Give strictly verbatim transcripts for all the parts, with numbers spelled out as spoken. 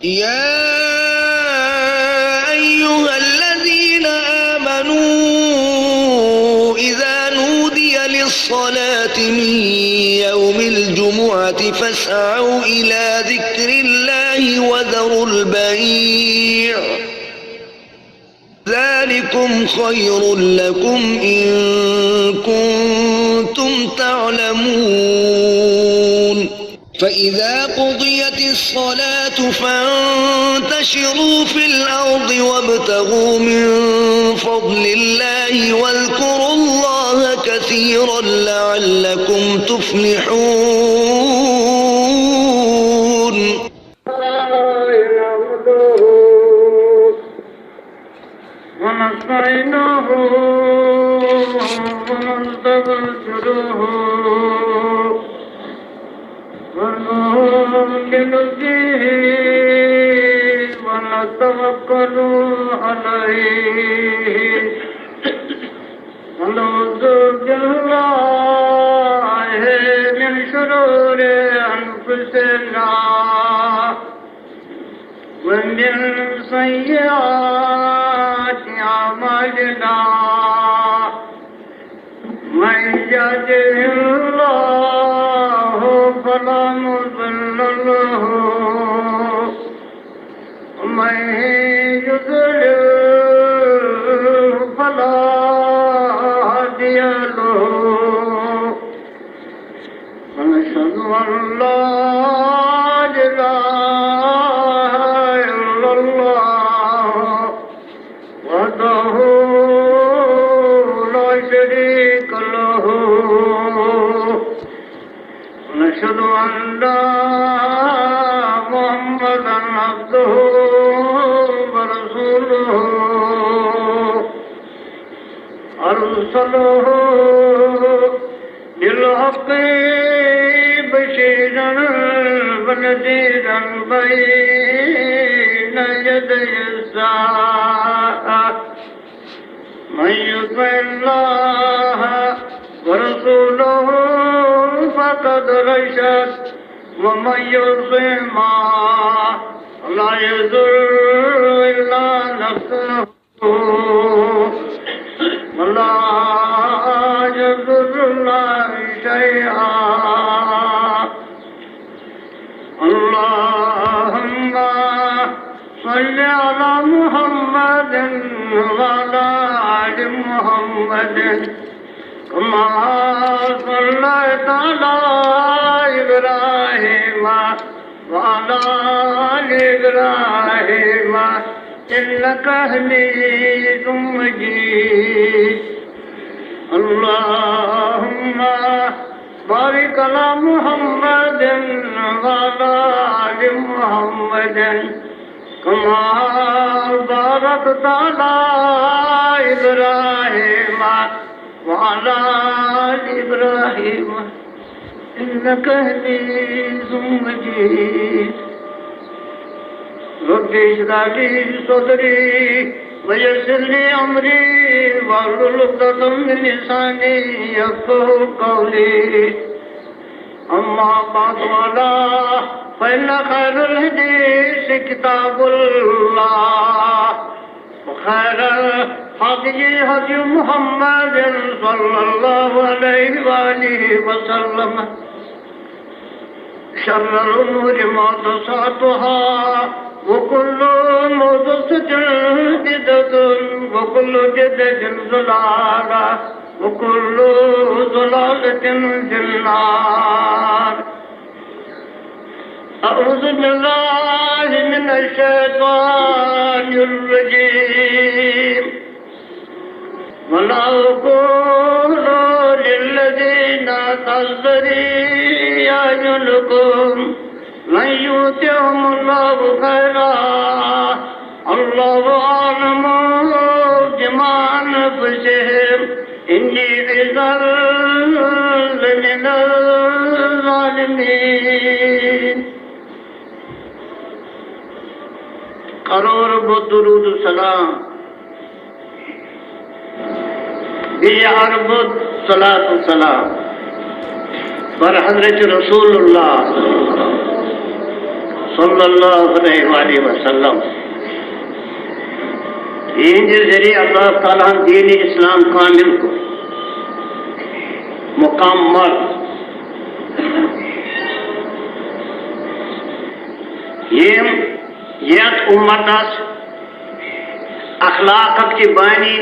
يا أيها الذين آمنوا إذا نودي للصلاة من يوم الجمعة فاسعوا إلى ذكر الله وذروا البيع، ذلكم خير لكم إن كنتم تعلمون. فإذا قضيت الصلاة فانتشروا في الأرض وابتغوا من فضل الله واذكروا الله كثيرا لعلكم تفلحون. ونستعينه ونستغفره ونؤمن به ونتوكل عليه ونعوذ بالله من شرور أنفسنا ومن سيئات أعمالنا. من يهده الله فلا مضل له ومن يضلل فلا هادي له. ونشهد أن لا إله إلا الله وحده لا شريك له. ونشهد أن محمدا عبده ورسوله أرسله بالحق بشيرا ونذيرا بين يدي الساعة. من يطع الله ورسوله فقد رشد ومن يعصهما فلا يضر إلا نفسه ولا يضر الله شيئا. اللهم صل على محمد وعلى آل محمد كما صليت على إبراهيم وعلى آل إبراهيم إنك حميد مجيد. اللهم بارك على محمد وعلى آل محمد كما باركت على إبراهيم وعلى آل إبراهيم إنك حميد مجيد. رب اشرح لي صدري ويسر لي أمري واحلل عقدة من لساني يفقهوا قولي. أما بعد، ألا فإن خير الحديث كتاب الله وخير الهدي هدي محمد صلى الله عليه وآله وسلم. شر الأمور محدثاتها وكل محدثة بدعة وكل بدعة ضلالة وكل ضلالة في النار. أعوذ بالله من الشيطان الرجيم. ولا تقولوا للذين تزدري أعينكم لن يؤتيهم الله خيرا الله أعلم بما أنفسهم إني إذا لمن الظالمين. قرأوا رب الدروب السلام. بیٚیہِ عرض صلوات و سلام بر حضرت رسول اللہ صلی اللہ علیہ وآلہ وسلم، یہندِ ذریعہ اللہ تعالیٰ ہن دین اسلام کامل کو، مکمل۔ یم یتھ امتس اخلاقک تہ بانی،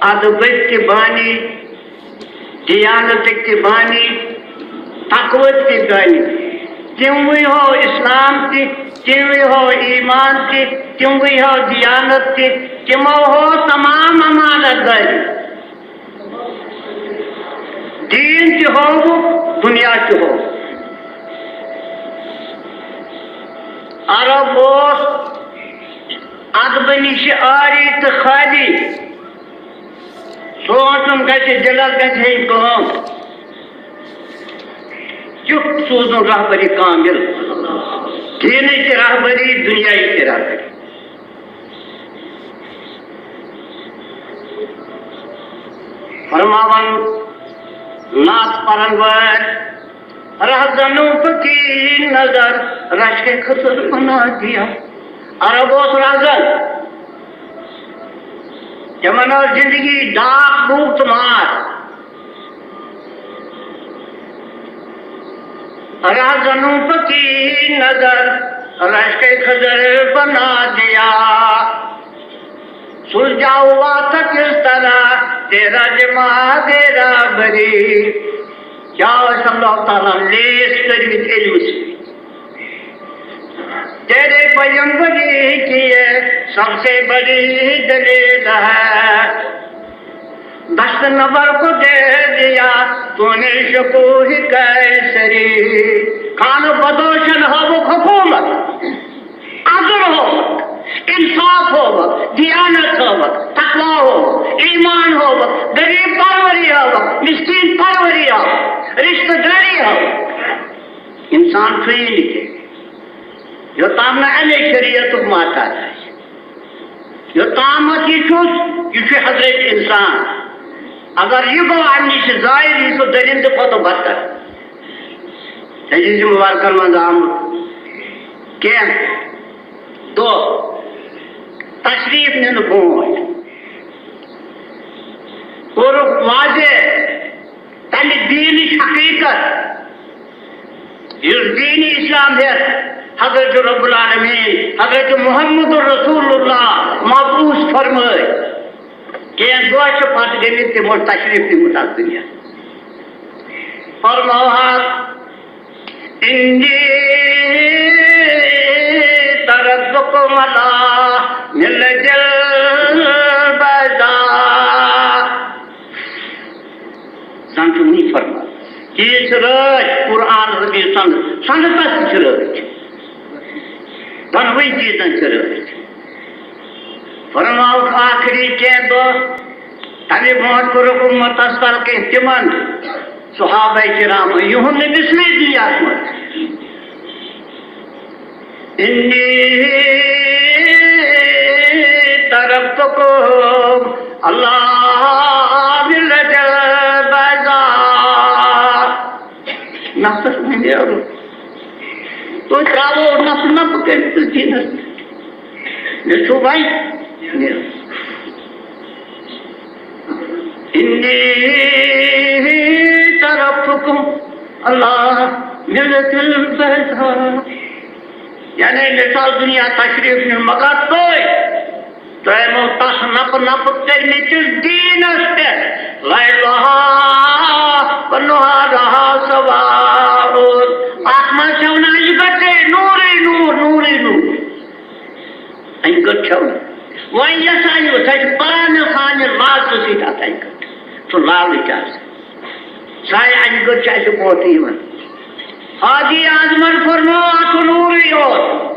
ادبک تہ بانی، دیانتک تہ بانی، تقوت تہ بانی، تموٕے ہو اسلام تہ، تموٕے ہو ایمان تہ، تموٕے ہو دیانت تہ، تمو ہو تمام امانت داری۔ دین تہ ہووُکھ، دنیا تہ ہووُکھ۔ عرب اوس ادبہٕ نِش عاری تہٕ خالی۔ سونٛچُن گژھِ، دِلس گژھِ ہیٚنۍ کٲم۔ کیُتھ سوٗزُن رہبری کامل۔ دینٕچ تہِ رہبری، دنیاہٕچ تہِ رہبری۔ فرماوان نعت پرن وٲلۍ، رہزنوں پکی نظر، رش کے خطر بنا دیا۔ عرب اوس رہزن، تمن ٲس زندگی ڈاکھ، بھوک تہٕ مار۔ رہزنوں پکی نظر، رش کے خضر بنا دیا۔ سلجھا ہوا تھا کس طرح تیرا دماغ، تیرا بری۔ کیا ٲسۍ اللہ تعالیٰ ہن لیس کٔرمٕتۍ علمہٕ سۭتۍ؟ تیرے پیمبری کی یہ سب سے بڑی دلیل ہے۔ دست نبر کو دے دیا تو نے شکوہ قیصری۔ خان بدوشن ہووُکھ حکومت، عدل ہووُکھ، انصاف ہووُکھ، دیانت ہووُکھ، تقوی ہووُکھ، ایمان ہووُکھ، غریب پروری ہووُکھ، مسکین پروری ہووُکھ، رشتہ داری ہووُکھ۔ انسان چھُ یہِ نہٕ کینٛہہ۔ یوٚتام نہٕ اَمے شریعتُک محتاج آسہِ، یوٚتامَتھ یہِ چھُس، یہِ چھُ حضرت انسان۔ اگر یہِ گوٚو اَمہِ نِش زٲیِل، یہِ چھُ دٔرِندٕ کھۄتہٕ بدتر۔ تٔہٕنٛدِس مُبارکَن منٛز آمُت کینٛہہ دۄہ تشریٖف نِنہٕ برونٛٹھ کوٚرُکھ واضح تَمہِ دیٖنٕچ حقیٖقت، یُس دیٖنِ اسلام ہٮ۪تھ حضرت رب العالمین، حضرت محمد رسول اللہ مبعوث فرمٲے۔ کینٛہہ دۄہ چھِ پتہٕ گٔمٕتۍ تِمو تشریٖف نِمُت اَتھ دُنیا۔ فرموہَس، انی ترکتکم علی ملۃ البیضاء۔ زن چھُ وٕنی فرمان۔ چیٖز چھِ رٲچھ، قرآن حدیث سنت، سنتس تہِ چھِ رٲچھ۔ دۄنوَے چیٖزن چھِ رٲچھ۔ فرماوُکھ آخری کینٛہہ دۄہ، تَمہِ برونٛٹھ کوٚرُکھ اُمتس تلقین تِمن صحابہ کرام، یِہُنٛد نہٕ مثلٕے دُنیاہس منٛز۔ انی ترکتکم علی ملۃ البیضاء۔ نفسس منٛز نیرُن۔ تُہۍ ترٛاوو نفہٕ نفہٕ کٔرِتھ دیٖنس۔ مےٚ چھُ وۄنۍ نیرُن۔ انی ترکتکم علی ملۃ البیضاء۔ یعنی مےٚ چھُ اَتھ دُنیا تشریٖف نیُن، مگر تُہۍ، تۄہہِ یِمو تَس نَپہٕ نَپہٕ کٔرمٕتِس دیٖنَس پٮ۪ٹھ، لیلہا و نہارہا سواء۔ اَتھ منٛز چھَو نہٕ اَنہِ گٔٹے، نوٗرٕے نوٗر، نوٗرٕے نوٗر۔ اَنہِ گٔٹ چھَو نہٕ۔ وۄنۍ یۄس اَنہِ گٔٹ، سۄ چھِ پانہٕ سانہِ لالچہٕ سۭتۍ اَتھ اَنہِ گٔٹ۔ سُہ لالٕچ آسہِ۔ سۄے اَنہِ گٔٹ چھِ اَسہِ برونٛٹھٕے یِوان۔ حاجی اعظمن فرموو، اَتھ چھُ نوٗرٕے یوت۔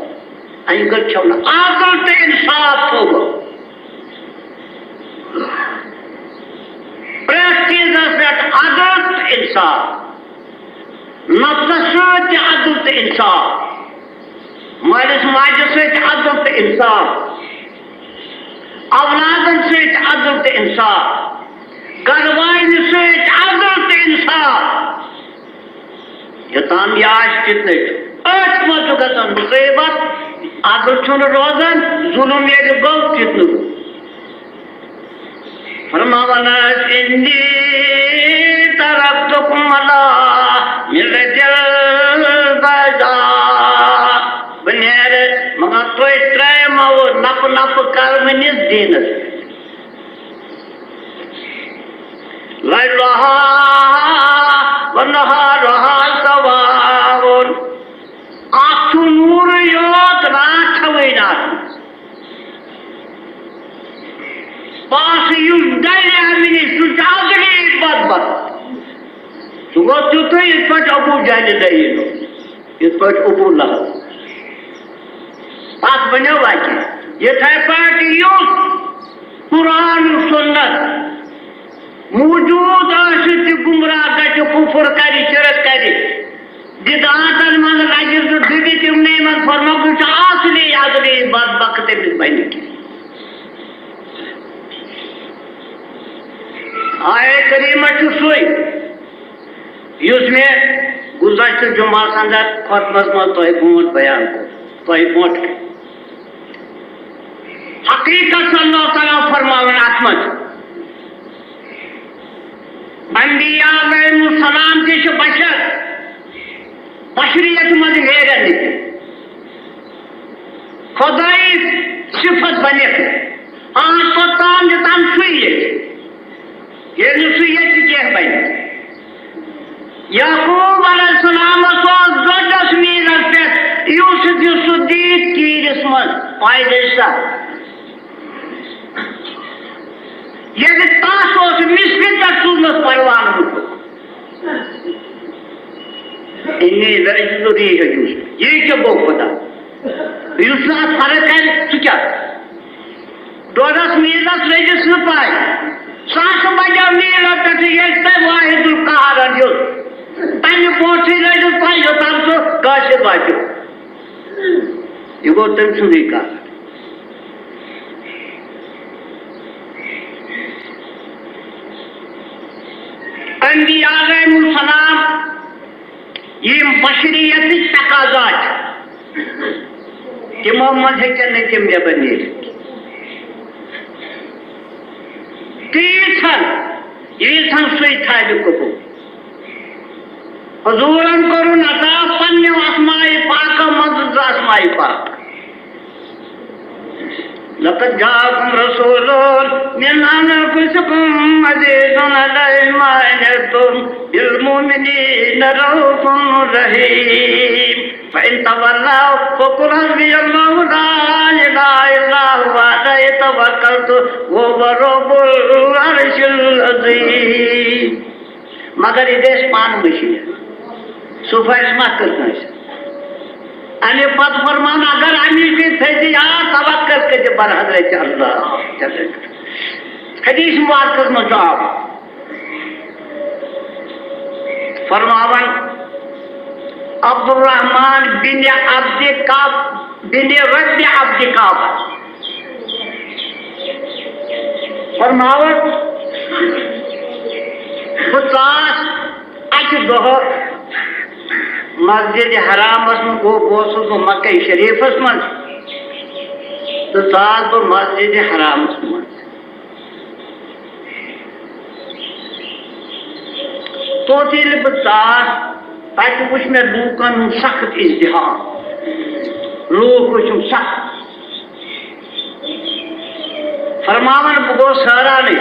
اَنہِ گٔٹ چھَو نہٕ۔ عدل تہٕ اِنصاف تھوٚوُکھ۔ پرٛٮ۪تھ چیٖزَس پٮ۪ٹھ عدل تہٕ اِنصاف۔ نفسَس سۭتۍ تہِ عدل تہٕ اِنصاف۔ مٲلِس ماجہِ سۭتۍ عدل تہٕ اِنصاف۔ اولادَن سۭتۍ عدل تہٕ اِنصاف۔ گَرٕ والنہِ سۭتۍ عدل تہٕ اِنصاف۔ یوٚتام یہِ آسہِ، تیُتنُے چھُ۔ أتھۍ منٛز چھُ گژھان مُصیبت، عدل چھُنہٕ روزان، ظُلُم ییٚلہِ گوٚو، فِتنہٕ گوٚو۔ فرماوان ٲسۍ، "إني تركتكم على ملة بيضاء"۔ بہٕ نیرٕ، مگر تُہۍ ترٛٲیمو نَپہٕ نَپہٕ کرمٕنِس دیٖنس پٮ۪ٹھ۔ ليلها ونهارها سواء۔ اکھ چھُ نوٗرٕے یوت، راتھ چھوٕے نہٕ آسان۔ پاسہٕ یُس ڈلہِ اَمہِ نِش، سُہ چھُ اَصلی بدبخت۔ سُہ گوٚو تیُتھُے یِتھ پٲٹھۍ ابو جہلہِ ڈلہِ۔ یِتھ پٲٹھۍ ابو لہب۔ پتہٕ بنیو وتہِ۔ یِتھے پٲٹھۍ یُس قرآن و سنت موجود ٲسِتھ تہِ گمراہ گژھِ، کفر کرِ، شرک کرِ، بدعاتن منٛز لگہِ، سُہ ڈُبہِ تِمنٕے منٛز، فرمووُکھ، یہِ چھُ اصلی، اصلی بدبخت تٔمِس بنہِ کینٛہہ۔ آیے کریمہ چھُ سُے، یُس مےٚ گُزشتہٕ جمعہ سنٛدر خطبس منٛز تۄہہِ برونٛٹھ بیان کوٚر، تۄہہِ برونٛٹھ۔ حقیقت چھُ اللہ تعالیٰ فرماوان اتھ منٛز، انبیاء علیہم السلام تہِ چھِ بشر، بشریت منٛز نیرن نہٕ تِم۔ خدائی صفت بنیکھ نہٕ۔ آز توٚتام یوٚتام سُے ییٚژھِ۔ ییٚلہِ نہٕ سُہ ییٚژھِ، کینٛہہ بنہِ۔ یعقوب علیہ السلامس اوس زوٚدس میٖرس پٮ۪ٹھ یوسف یوسف دیٖد کیٖرِس منٛز، پایدٔج سا۔ ییٚلہِ تس اوس مصرِ پٮ۪ٹھ سوٗزمُت پروانہٕ موٚکُر۔ إني لأجد ريح يوسف۔ یہِ کیٛاہ گوٚو خۄدا؟ یُس نہٕ اتھ فرق کرِ، سُہ کیٛاہ؟ ڈۄڈس میٖلس لٔجِس نہٕ پاے۔ ساسہٕ بجو میٖلو پٮ۪ٹھٕ ییٚلہِ تۄہہِ واحد القہارن دیُت، تمہِ برونٛٹھٕے لٔجِس پاے، یوٚتام سُہ کٲشِر واتیو۔ یہِ گوٚو تٔمۍ سُنٛدُے کار۔ انبیاء علیہم السلام، یِم بشریتٕکۍ تقاضا چھِ، تِمو منٛز ہیٚکن نہٕ تِم نٮ۪بر نیٖرِتھ۔ تیٖژ ہن، ییٖژ ہن سُے تھاوِ قبول۔ حضوٗرن کوٚرُن عطا پننیو اسمائے پاکو منٛزٕ زٕ اسمائے پاک۔ لقد جاءكم رسول من أنفسكم عزيز عليه ما عنتم بالمؤمنين رءوف رحيم فإن تولوا فقل حسبي الله لا إله إلا هو عليه توكلت وهو رب العرش العظيم۔ مگر یہِ گژھِ پانہٕ مٔشیٖد۔ سفارش ما کٔر کٲنٛسہِ۔ اَمہِ پتہٕ فرمان، اگر اَمِچ تُہۍ تھٲیزِ یاد، توکل کٔرزِ بر حضرت اللہ۔ حدیث مبارکس منٛز چھُ آمُت۔ فرماوان، عبدالرحمان بن عبد کعب بن ربی عبد کعب۔ فرماوان، بہٕ ژاس اَکہِ دۄہہٕ مسجد حرامس منٛز، گوٚو، بہٕ اوسُس بہٕ مکہ شریفس منٛز، تہٕ ژاس بہٕ مسجد حرامس منٛز۔ توتہِ ییٚلہِ بہٕ ژاس، تَتہِ وُچھ مےٚ لوٗکَن ہُنٛد سخت ازدحام۔ لوٗکھ ٲسِم سخت۔ فرماوان، بہٕ گوس حٲرانٕے،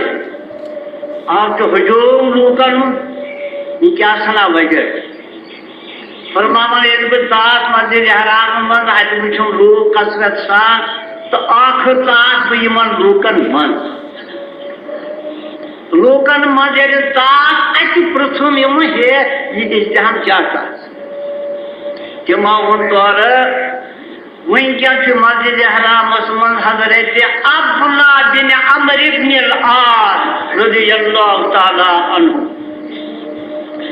اَز چھُ ہجوم لوٗکَن ہُنٛد، یہِ کیٛاہ سنا وجہ؟ فرماوان، ییٚلہِ بہٕ ژاس مسجد حرامس منٛز، اَتہِ وُچھُم لوٗکھ کثرت سان، تہٕ ٲخٕر ژاس بہٕ یِمن لوٗکن منٛز۔ لوٗکن منٛز ییٚلہِ ژاس، اَتہِ پرٛژھُم یِمہٕ، ہے، یہِ ازدحام کیٛاہ چھُ آز؟ تِمو ووٚن تورٕ، وٕنکیٚن چھُ مسجد حرامس منٛز حضرت عبداللہ بن عمرو ابن العاص رضی اللہ تعالیٰ عنہ۔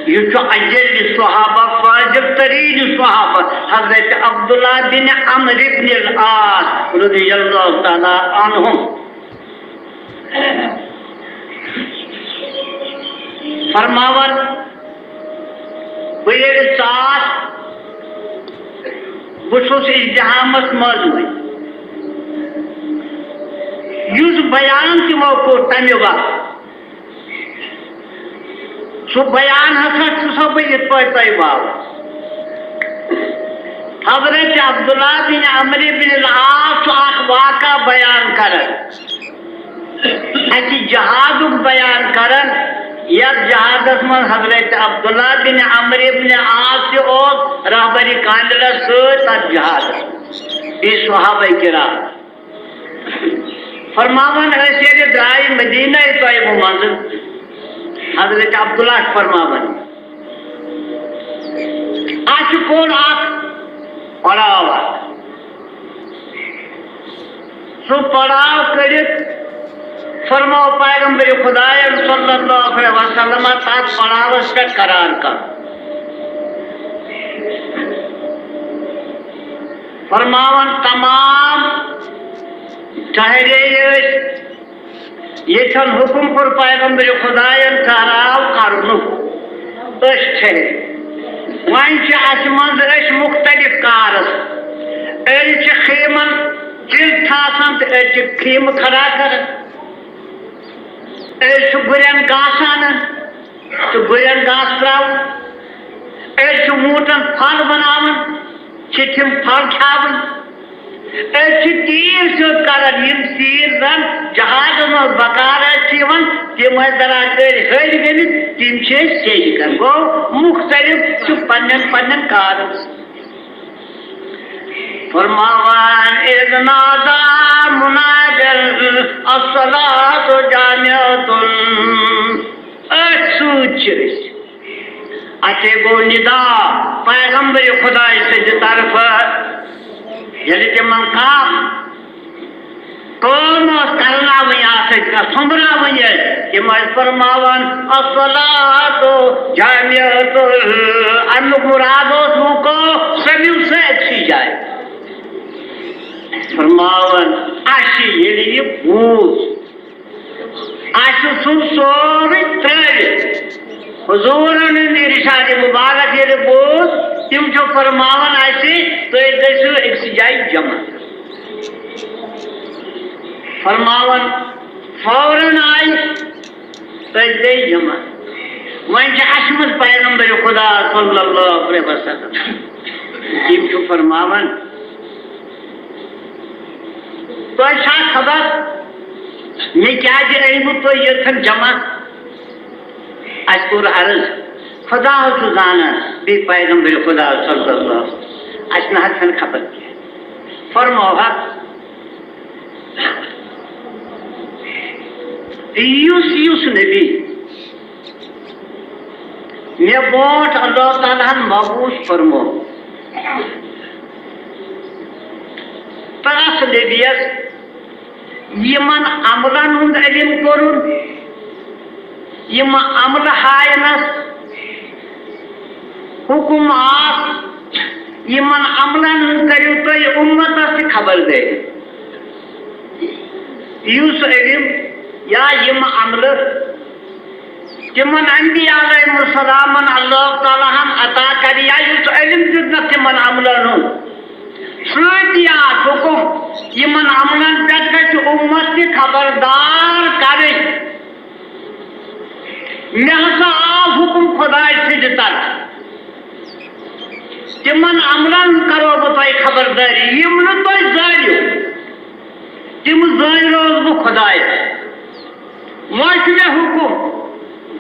یہِ چھُ اجل صحابہ، فاضل ترین صحابہ حضرت عبداللہ بن عمرو ابن العاص رضی اللہ تعالیٰ عنہ۔ فرماوان، بہٕ ییٚلہِ ژاس، بہٕ چھُس ازدحامس منٛز وۄنۍ۔ یُس بیان تِمو کوٚر تمہِ وقتہٕ، سُہ بیان ہسا چھُسو بہٕ یِتھ پٲٹھۍ تۄہہِ باوٕ۔ حضرت عبداللہ بن عمرو بن العاص چھُ اکھ واقعہ بیان کران۔ اَتہِ جہادُک بیان کران، یَتھ جہادَس منٛز حضرت عبداللہ بن عمرو بن عاص تہِ اوس رہبرِ کاملَس سۭتۍ تَتھ جہادَس منٛز۔ بیٚیہِ صحابہ کرام۔ فرماوان ٲسۍ ییٚلہِ درٛاے مدینہ طیبہ منٛزٕ، حضرت عبداللہ چھُ فرماوان، اَسہِ کوٚر اَکھ پڑاو اَکھ۔ سُہ پڑاو کٔرِتھ فرموو پیغمبر خدایَن صلی اللہ علیہ وسلم تَتھ پڑاوَس پٮ۪ٹھ قرار کَرُن۔ فرماوان تمام ٹھہرے أسۍ، ییٚتٮ۪ن حُکُم کوٚر پیغمبر خدایَن ٹھہراو کَرنُک، أسۍ ٹھہرے۔ وۄنۍ چھِ اَسہِ منٛز أسۍ مُختلف کارَس، أڑۍ چھِ خیمَن چِر ٹھاسان تہٕ أڑۍ چھِ خیمہٕ کھڑا کران، أڑۍ چھِ گُرٮ۪ن گاسہٕ اَنان تہٕ گُرٮ۪ن گاسہٕ ترٛاوان، أڑۍ چھِ ووٗٹَن پھل بَناوان، چھِ تِم پھل کھیاوان۔ أسۍ چھِ تیٖر سیوٚد کران، یِم تیٖر زن جہادس منٛز بکار ٲسۍ یِوان، تِم ٲسۍ دَپان، أڑۍ ۂلۍ گٔمٕتۍ، تِم چھِ أسۍ سیٚدِ کران۔ گوٚو، مُختٔلِف چھُ پننٮ۪ن پننٮ۪ن کارن سۭتۍ۔ فرماوان، "اذ نادى مناد الصلاة جامعة"۔ أتھۍ سۭتۍ چھِ أسۍ اَتھے گوٚو نِدا پیغمبر خداے سٕنٛدِ طرفہٕ۔ ییٚلہِ تِمن کانٛہہ کٲم ٲس کرناوٕنۍ، آسٕنۍ کانٛہہ سۄمبراوٕنۍ ٲسۍ، تِم ٲسۍ فرماوان، "الصلاۃ جامعۃ"۔ اَمیُک مُراد اوس وقوع سمِل سُہ أکسٕے جایہِ۔ فرماوان، اَسہِ ییٚلہِ یہِ بوٗز، اَسہِ ژھُن سورُے ترٛٲوِتھ۔ حضوٗرن ہُنٛد ارشاد مبارک ییٚلہِ بوٗز، تِم چھِ فرماوان اَسہِ، "تُہۍ گٔژھِو أکسٕے جایہِ جمع۔" فرماوان، فوراً آیہِ، أسۍ گٔے جمع۔ وۄنۍ چھِ اَسہِ منٛز پیغمبر خدا صلی اللہ علیہ وسلم۔ تِم چھِ فرماوان، تۄہہِ چھا خبر مےٚ کیٛازِ أنۍوٕ تُہۍ ییٚتھٮ۪ن جمع؟ اَسہِ کوٚر عرض، خدا حظ چھُ زانان، بیٚیہِ پیغمبر خدا صلی اللہ علیہ وسلم، اَسہِ نہ حظ چھَنہٕ خبر کینٛہہ۔ فرموہا، یُس یُس نبی مےٚ برونٛٹھ اللہ تعالیٰ ہن مبعوث فرمو، پرٛٮ۪تھ نبیَس یِمن عملن ہُنٛد علم کوٚرُن، یِم عملہٕ ہاینس حُکم آس، یِمن عملن ہٕنٛز کٔرِو تُہۍ اُمتس تہِ خبردٲری۔ یُس علم یا یِم عملہٕ تِمن انبیاء علیہم السلامن اللہ تعالیٰ ہن عطا کرِ، یا یُس علم دیُتنکھ تِمن عملن ہُنٛد، سۭتۍ آس حُکم، یِمن عملن پٮ۪ٹھ گژھِ اُمت تہِ خبردار کرٕنۍ۔ مےٚ ہسا آو حُکم خداے سٕنٛدِ طرفہٕ۔ تِمن عملن کرو بہٕ تۄہہِ خبردٲری، یِم نہٕ تُہۍ زٲنِو، تِم زٲنۍ روز بہٕ خداے۔ وۄنۍ چھُ مےٚ حُکم،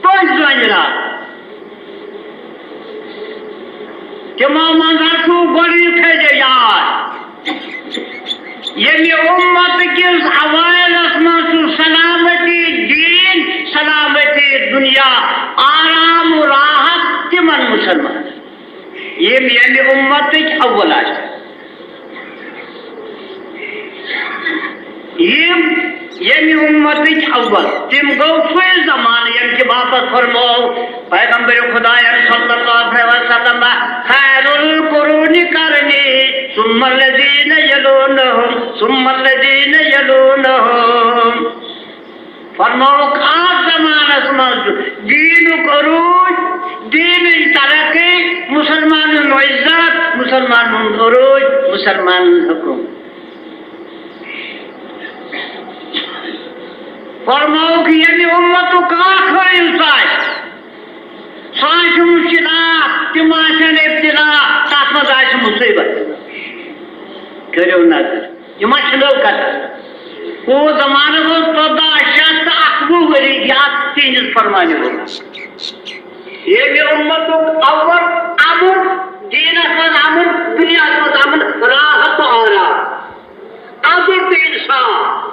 تُہۍ زٲنۍ راز۔ تِمو منٛز آسوٕ گۄڈٕنیُک تھٲیزیو یاد، ییٚمہِ اُمت کِس اوائلس منٛز چھُ سلامتی دین، سلامتی دنیا، آرام و راحت تِمن مسلمانن، یِم ییٚمہِ اُمتٕکۍ اول آسن۔ یِم ییٚمہِ اُمتٕکۍ اول، تِم گوٚو سُے زمانہٕ ییٚمہِ کہِ باپتھ فرموو پیغمبر خدایَن صلی اللہ علیہ وسلم، "خیر القرون قرنی ثم الذین یلونہم ثم الذین یلونہم۔" فرمووُکھ، اَتھ زمانس منٛز چھُ دیٖنُک عروج، دیٖنٕچ ترقی، مسلمانن عزت، مسلمانن عروج، مسلمانن حکم۔ فرماوُکھ، ییٚمہِ اُمتُک ٲخر یُس آسہِ، سُہ آسہِ مشکلات، تِم آسن ابتلا، تَتھ منٛز آسہِ مُصیبت۔ کٔرِو نظر، یہِ ما چھِ نٔو کتھ؟ ہُہ زمانہٕ گوٚو ژۄداہ شیٚتھ تہٕ اَکوُہ ؤری یاد تِہنٛدِس فرمانہِ گوٚو۔ ییٚمہِ اُمتُک اول امُن، دیٖنس منٛز امُن، دُنیاہس منٛز امُن، راحت تہٕ آرام، امُن تہٕ انصاف۔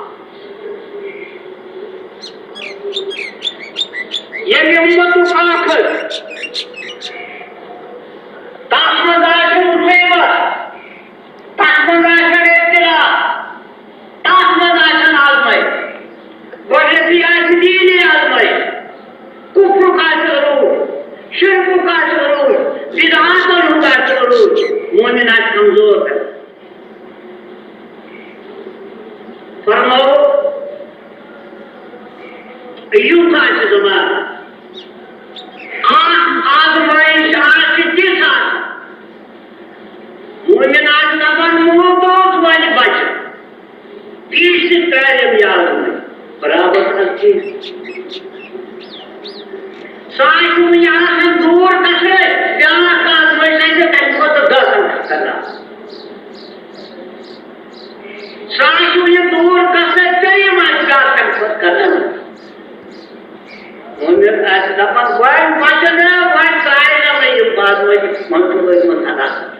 ییٚمہِ اُمتُک ٲخر، تَتھ منٛز آسہِ مُصیبت، تَتھ منٛز آسن ابتلا، تَتھ منٛز آسن آزمٲیش۔ گۄڈٕنیتھٕے آسہِ دیٖنی آزمٲیش، کُفرُک آسہِ عروج، شرکُک آسہِ عروج، بدعاتن ہُنٛد آسہِ عروج، مومن آسہِ کمزور۔ فرماوو، یُتھ آسہِ زمانہٕ، اکھ آزمٲیش آسہِ تِژھ آسان، مومن آسہِ دپان، موت اوس وۄنۍ بچہِ، تِژھ تعلیم یاد وۄنۍ برابر اکھ چیٖز۔ سُہ آسہِ وُنہِ آسان دوٗر گژھنَے، بیٛاکھ آزمٲیش آسہِ تَمہِ کھۄتہٕ دَہ کھۄتہٕ خطرناک۔ سُہ آسہِ وُنہِ دوٗر گژھنَے، بیٚیہِ ما آسہِ بیٛاکھ تَمہِ کھۄتہٕ خطرناک؟ مومن آسہِ دَپان، وۄنۍ بَچَن نہ، وۄنۍ ژایہِ نہ مےٚ یِم بازمٲجی منصوٗبہٕ یِمَن خطا۔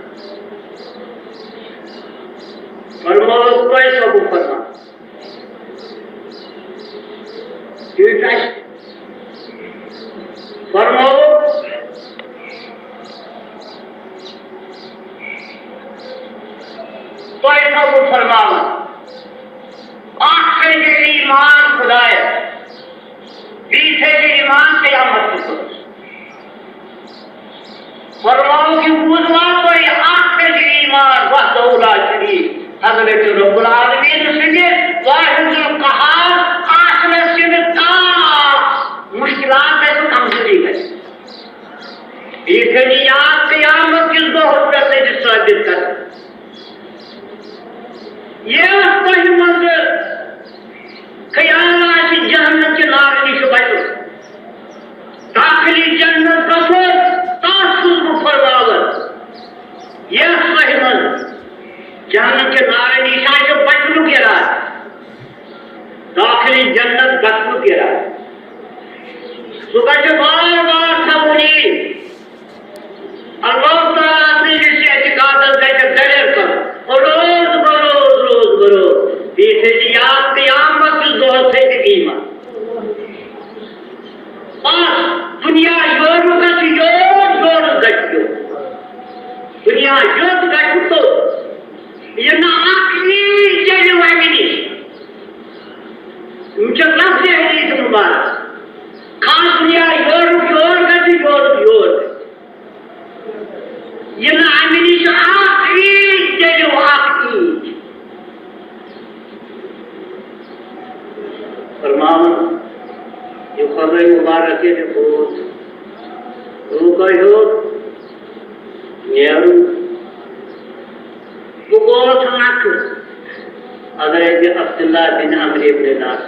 فرمووُکھ تۄہہِ سبُک فرمان۔ ٹھیٖک چھُ اَسہِ۔ فرمووُکھ، تۄہہِ چھَو بہٕ فرماوان، اَکھ تھٲیزِ ایمان خۄدایَس، بیٚیہِ تھٲیزِ ایمان قیامت کِس دۄہَس۔ فرماوُکھ، یہِ بوٗزوا تۄہہِ، اَکھ تھٲیزِ ایمان وحدہ لا شریک، حضرت رب العالمین سٕنٛدِ واحد القہار آسنَس، ییٚلہِ کانٛہہ مُشکِلات گژھِ، کمزوری گژھِ۔ بیٚیہِ تھٲیِو یاد، قیامت کِس دۄہَس پٮ۪ٹھ تھٲیِو ثٲبِت قدم۔ ییٚلہِ تۄہہِ منٛز خیال آسہِ جہنم کہِ نارٕ نِش بچُن، داخلِ جنت گژھُن، تَس چھُس بہٕ فرماوان۔ یَتھ تۄہہِ منٛز جہنم کہِ نارٕ نِش آسہِ بچنُک اِرادٕ، داخلِ جنت گژھنُک اِرادٕ، سُہ گژھِ بار بار تھاوُن یہِ۔ اللہ تعالیٰ سٕنٛدِس اعتقادس گژھِ دلیر کرُن۔ روز بروز، روز بروز۔ بیٚیہِ تھٲیِو یاد، قیامت کِس دۄہس تھٲیِو ایمان۔ بس، دُنیا یورُک گژھِ یور، یورُک گژھِ یور۔ دُنیا یوٚت گژھِ توٚت۔ یہِ نہٕ اکھ یی ییٚلہِ وَنہِ نِش۔ یِم چھِ لفظِ حدیث مبارک۔ خاص دُنیا یورُک یور گژھِ، یورُک یور گژھِ۔ یہِ نہٕ اَمہِ نِش اکھ عیٖد، تیٚلہِ اکھ عیٖد۔ فرماوُن، یہِ خۄداے مُبارک ییٚلہِ بوٗز، لوٗکو ہیوٚت نیرُن۔ بہٕ گوس نکھٕ حضرت عبداللہ بن عمرو بن العاص۔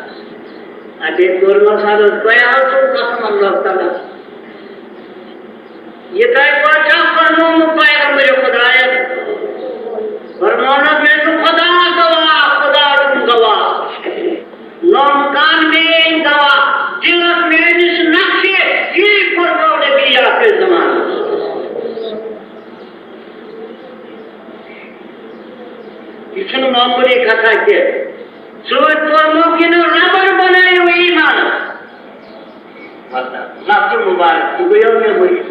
اَتے کوٚر مےٚ عرض، تۄہہِ حظ چھُو قسم اللہ تعالیٰ۔ یِتھَے پٲٹھۍ چھا فرمومُت پیغمبر خدایَن؟ فرمونَس، مےٚ چھُ خدا گواہ، خدا چھُم گواہ۔ نومکان میٲنۍ گواہ، دِلَس میٲنِس نقشہِ، یی فرموو نبی آخر زمانَس۔ یہِ چھُنہٕ معموٗلی کتھا کینٛہہ۔ سۭتۍ پوٚرمُت یہِ نہٕ ربر بنٲیِو ایٖمانس۔ مطلب، لفظ مبارک، یہِ گوٚو مےٚ ؤنِتھ۔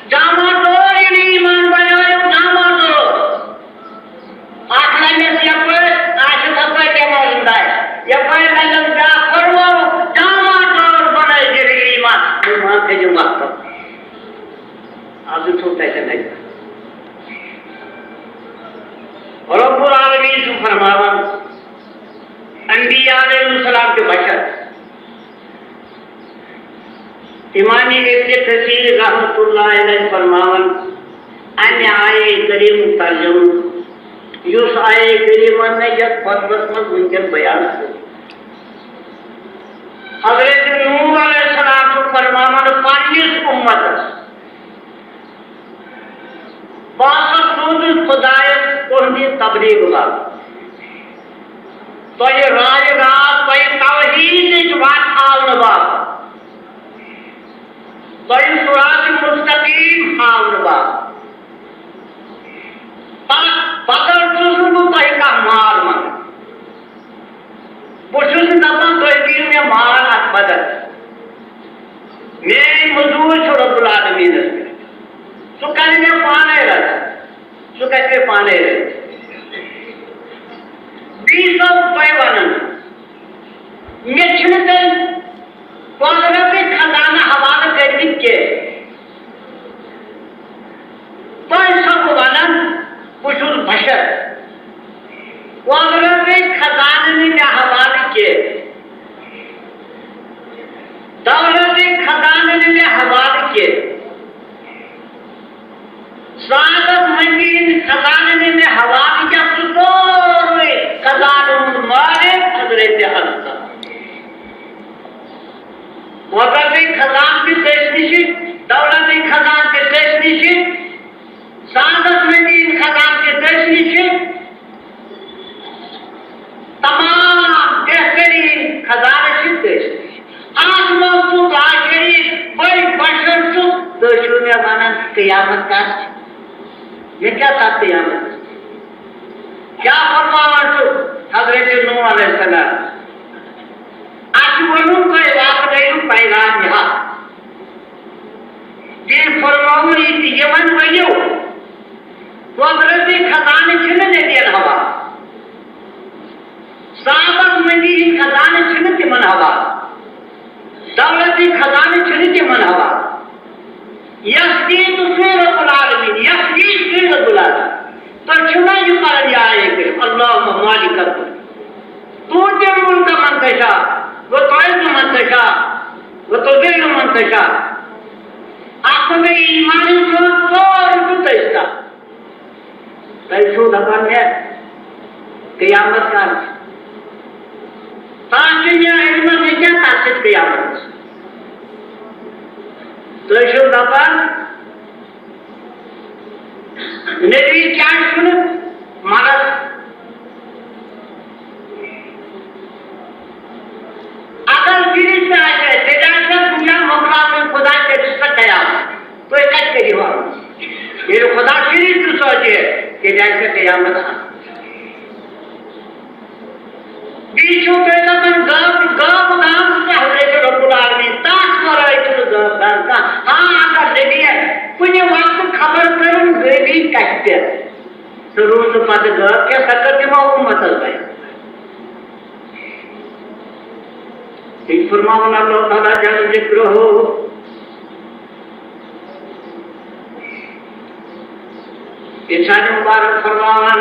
ڈاماڈول یہِ نہٕ ایٖمان بنٲیِو، ڈاماڈول۔ اکھ لگٮ۪س یپٲرۍ، آسہِ تپٲرۍ بٮ۪مار زندہ آسہِ۔ یپٲرۍ لگٮ۪س بیٛاکھ پھٔڑوُن، ڈاماڈول بنٲیِو یہِ ایٖمان۔ ایٖمان تھٲیِو وقتس۔ آز چھُ تَتٮ۪ن اَتہِ۔ رب العالمین چھُ فرماوان، انبیاء علیہ السلام چھِ بشر۔ امام ابن کثیر رحمۃ اللہ علیہ فرماوان، امہِ آیہ کریم ترجمہ، یُس آیہ کریمہ مےٚ یتھ خطبس منٛز وٕنکیٚن بیان کوٚر۔ حضرت نوح علیہ السلام چھُ فرماوان پننِس امتس، بہٕ ہسا سوزُس خدایس تُہنٛدِ تبلیغ باپتھ، تۄہہِ راے راست، تۄہہِ توحیدٕچ وتھ ہاونہٕ باپتھ، تۄہہِ صراط مستقیم ہاونہٕ باپتھ۔ تتھ بدل چھُس نہٕ بہٕ تۄہہِ کانٛہہ مال منٛگان۔ بہٕ چھُس نہٕ دَپان تُہۍ دِیِو مےٚ مال اَتھ بدل۔ میٛٲنۍ مٔزوٗرۍ چھِ رۄب العالمیٖنَس پٮ۪ٹھ۔ سُہ کَرِ مےٚ پانَے رَزق۔ سُہ گژھِ مےٚ پانَے رَزق۔ بیٚیہِ چھُسو بہٕ تۄہہِ وَنان، مےٚ چھِنہٕ تۄہہِ قۄدرَتٕکۍ خزانہٕ حوالہٕ کٔرمٕتۍ کینٛہہ۔ تۄہہِ چھَسو بہٕ وَنان، بہٕ چھُس بشر۔ قۄدرَتٕکۍ خزانہٕ نہٕ مےٚ حوالہٕ کینٛہہ۔ دولتٕکۍ خزانہٕ نہٕ مےٚ حوالہٕ کینٛہہ۔ سعادت مندی ہٕنٛدۍ خزانہٕ نہٕ مےٚ حوالہٕ کینٛہہ۔ سُہ سورُے خزانہٕ ہُنٛد مالک حضرت اللہ۔ قۄدرتٕکۍ خزانہٕ تہِ تٔتھۍ نِشہِ، دولتٕکۍ خزانہٕ تہِ تٔتھۍ نِشہِ، سعادت مندی ہٕنٛدۍ خزانہٕ تہِ تٔتھۍ نِشہِ، تمام بہتریٖن خزانہٕ چھِ تٔتھۍ نِشہِ۔ اَتھ منٛز چھُ ظاہری، بٔڑۍ بشر چھُ، تُہۍ چھِو مےٚ وَنان قیامت کر چھِ؟ مےٚ کیٛاہ تَتھ قیامتس؟ کیٛاہ فرماوان چھُ حضرت نوح علیہ السلام؟ اَسہِ ووٚنُن تۄہہِ، واتنٲیِو پیغام یہِ حق۔ بیٚیہِ فرماوُن یہِ تہِ، یِمن ؤنِو، قۄدرتی خزانہٕ چھِنہٕ مےٚ دِنہٕ حوالہٕ، سعادت مندی ہٕنٛدۍ خزانہٕ چھِنہٕ تِمن حوالہٕ، دولتی خزانہٕ چھِنہٕ تِمن حوالہٕ۔ یَس دِی تہٕ سُے رب العالمین، یَس دِی سُے رب العالمین۔ تۄہہِ چھُو نا یہِ پَران یہِ آیے کٔرِتھ، اللہم مالک الملک، تؤتی الملک من تشاء، وتعز من تشاء، وتذل من تشاء۔ اَتھ منٛز گٔے ایٖمانٕچ کٲم، سورُے چھُ تٔتھۍ تَل۔ تۄہہِ چھُو دَپان مےٚ قیامت کر چھِ؟ تَتھ چھُ مےٚ علمَس، مےٚ کیٛاہ تَتھ سۭتۍ قیامتَس؟ تُہۍ چھِو دَپان نبی کیٛازِ چھُنہٕ مران؟ اگر فرشتہٕ آسہِ ہے، تیٚلہِ آسہِ ہا دُنیا مۄکلاونٕے خۄدا، تیٚلہِ چھُ سا قیامت۔ تُہۍ کَتہِ کٔرِو عرض؟ ییٚلہِ خۄدا فرشتہٕ سوزِ ہے، تیٚلہِ آسہِ ہا قیامت آسان۔ بیٚیہِ چھُو تُہۍ دَپان غٲب، غٲب گام چھُ حضرت رب العالمین، تَتھ وَرٲے چھُنہٕ غٲب گام کانٛہہ۔ ہاں، اگر نبی کُنہِ وقتہٕ خبر کٔرٕن غٲبی کَتہِ پٮ۪ٹھ، سُہ روٗد نہٕ پَتہٕ غٲب کینٛہہ، سۄ کٔر تِمو اُمتَس بیان۔ تٔمۍ فرماوُن اللہ تعالیٰ جل ذکرہ، ارشاد مبارک فرماوان،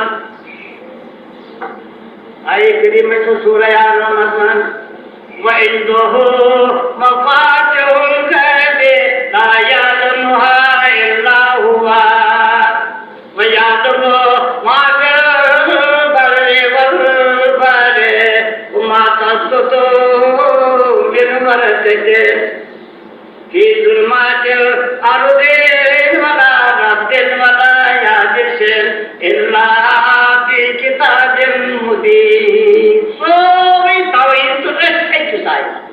آیہِ کریمہ چھُ سورہ آل عمران منٛز، وعنده مفاتح الغیب لا یعلمها الا هو، ويعلم ما في البر والبحر، وما تسقط من ورقة في ظلمات الأرض ولا رطب ولا يابس إلا في كتاب مبين۔ سورُے توحید تہٕ أتھۍ أکِس آیتس۔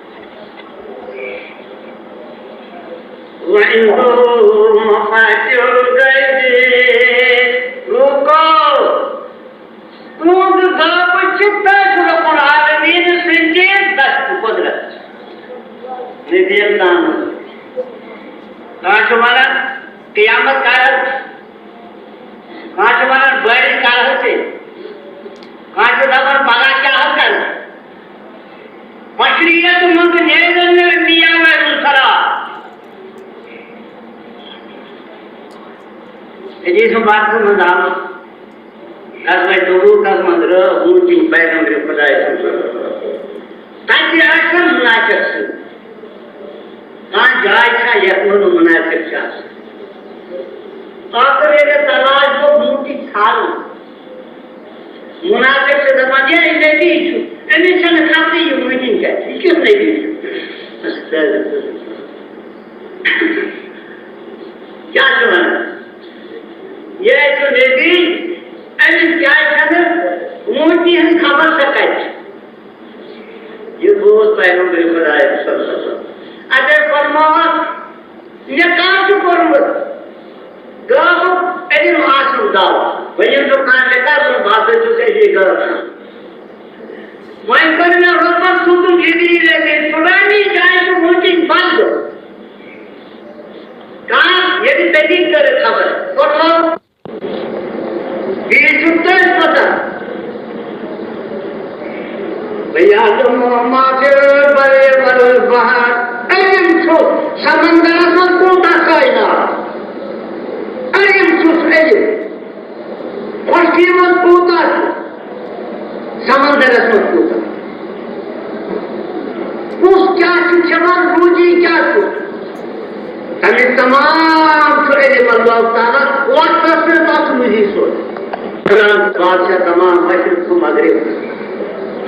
وعنده مفاتح الغیب۔ لوٗکو، تُہُنٛد غٲبہٕ چھِ تٔتھۍ رب العالمین سٕنٛدِ دست قدرت۔ نبی اکرم۔ کانٛہہ چھُ وَنان قیامت کر حظ؟ کانٛہہ چھُ وَنان بٲرِش کر حظ پیٚیہِ؟ کانٛہہ چھُ دَپان پگاہ کیٛاہ حظ کَرٕ؟ بشریت منٛز نیرن نہٕ انبیاء علیہ السلام۔ حدیث مبارکس منٛز آمُت، غزوہ تبوکس منٛز رٲو وُنکیٚن پیغمبر خداے سٕنٛز۔ تَتہِ آسن ناچک سۭتۍ۔ کانٛہہ جاے چھا یتھ منٛز منافق چھِ آسان؟ ٲخر ییٚلہِ تلاش گوٚو، موٗدۍ ژھانٛڈُن۔ منافق چھِ دپان، "یے نبی چھُ، أمِس چھَنہٕ خبرٕے یہِ موٗدۍ کیٛاہ چھُ، یہِ کیُتھ نبی چھُ؟" کیٛاہ چھُ ونان؟ یے چھُ نبی، أمِس کیٛازِ چھَنہٕ موٗدۍ ہٕنٛز خبر، سۄ کتہِ چھِ؟ یہِ بوٗز پیغمبر خدایَس صلی اللہ علیہ وسلم۔ اَتہِ فرمووُکھ، "مےٚ کَر چھُ کوٚرمُت غٲبُک علم حاصل دعویٰ؟" وۄنۍ ییٚلہِ نہٕ کانٛہہ مےٚ کَر ووٚن، بہٕ ہسا چھُس أتی غٲب۔ وۄنۍ کٔر مےٚ رۄبَن سوٗزُن جبریٖل أمِن، فلٲنی جایہِ چھُ وٕنکٮ۪ن بنٛد۔ کانٛہہ ییٚلہِ تٔتی کٔرٕکھ خبر، کوٚرمُت۔ بیٚیہِ چھُ تۄہہِ پتہ، وَیَعْلَمُ مَا فِی الْبَرِّ وَالْبَحْرِ۔ علم چھُ سمندرس منٛز کوٗتاہ کائنات، علم چھُس علم، خۄشکی منٛز کوٗتاہ چھُ، سمندرس منٛز کوٗتاہ، کُس کیٛاہ چھُ کھٮ۪وان، روٗزی کیٛاہ چھُ۔ تَمِکۍ تمام چھُ علم اللہ تعالیٰ وقتس پٮ۪ٹھ اَتھ منٛزٕے سوزِ۔ قرآن بادشاہ تمام مشرق تہٕ مغرب۔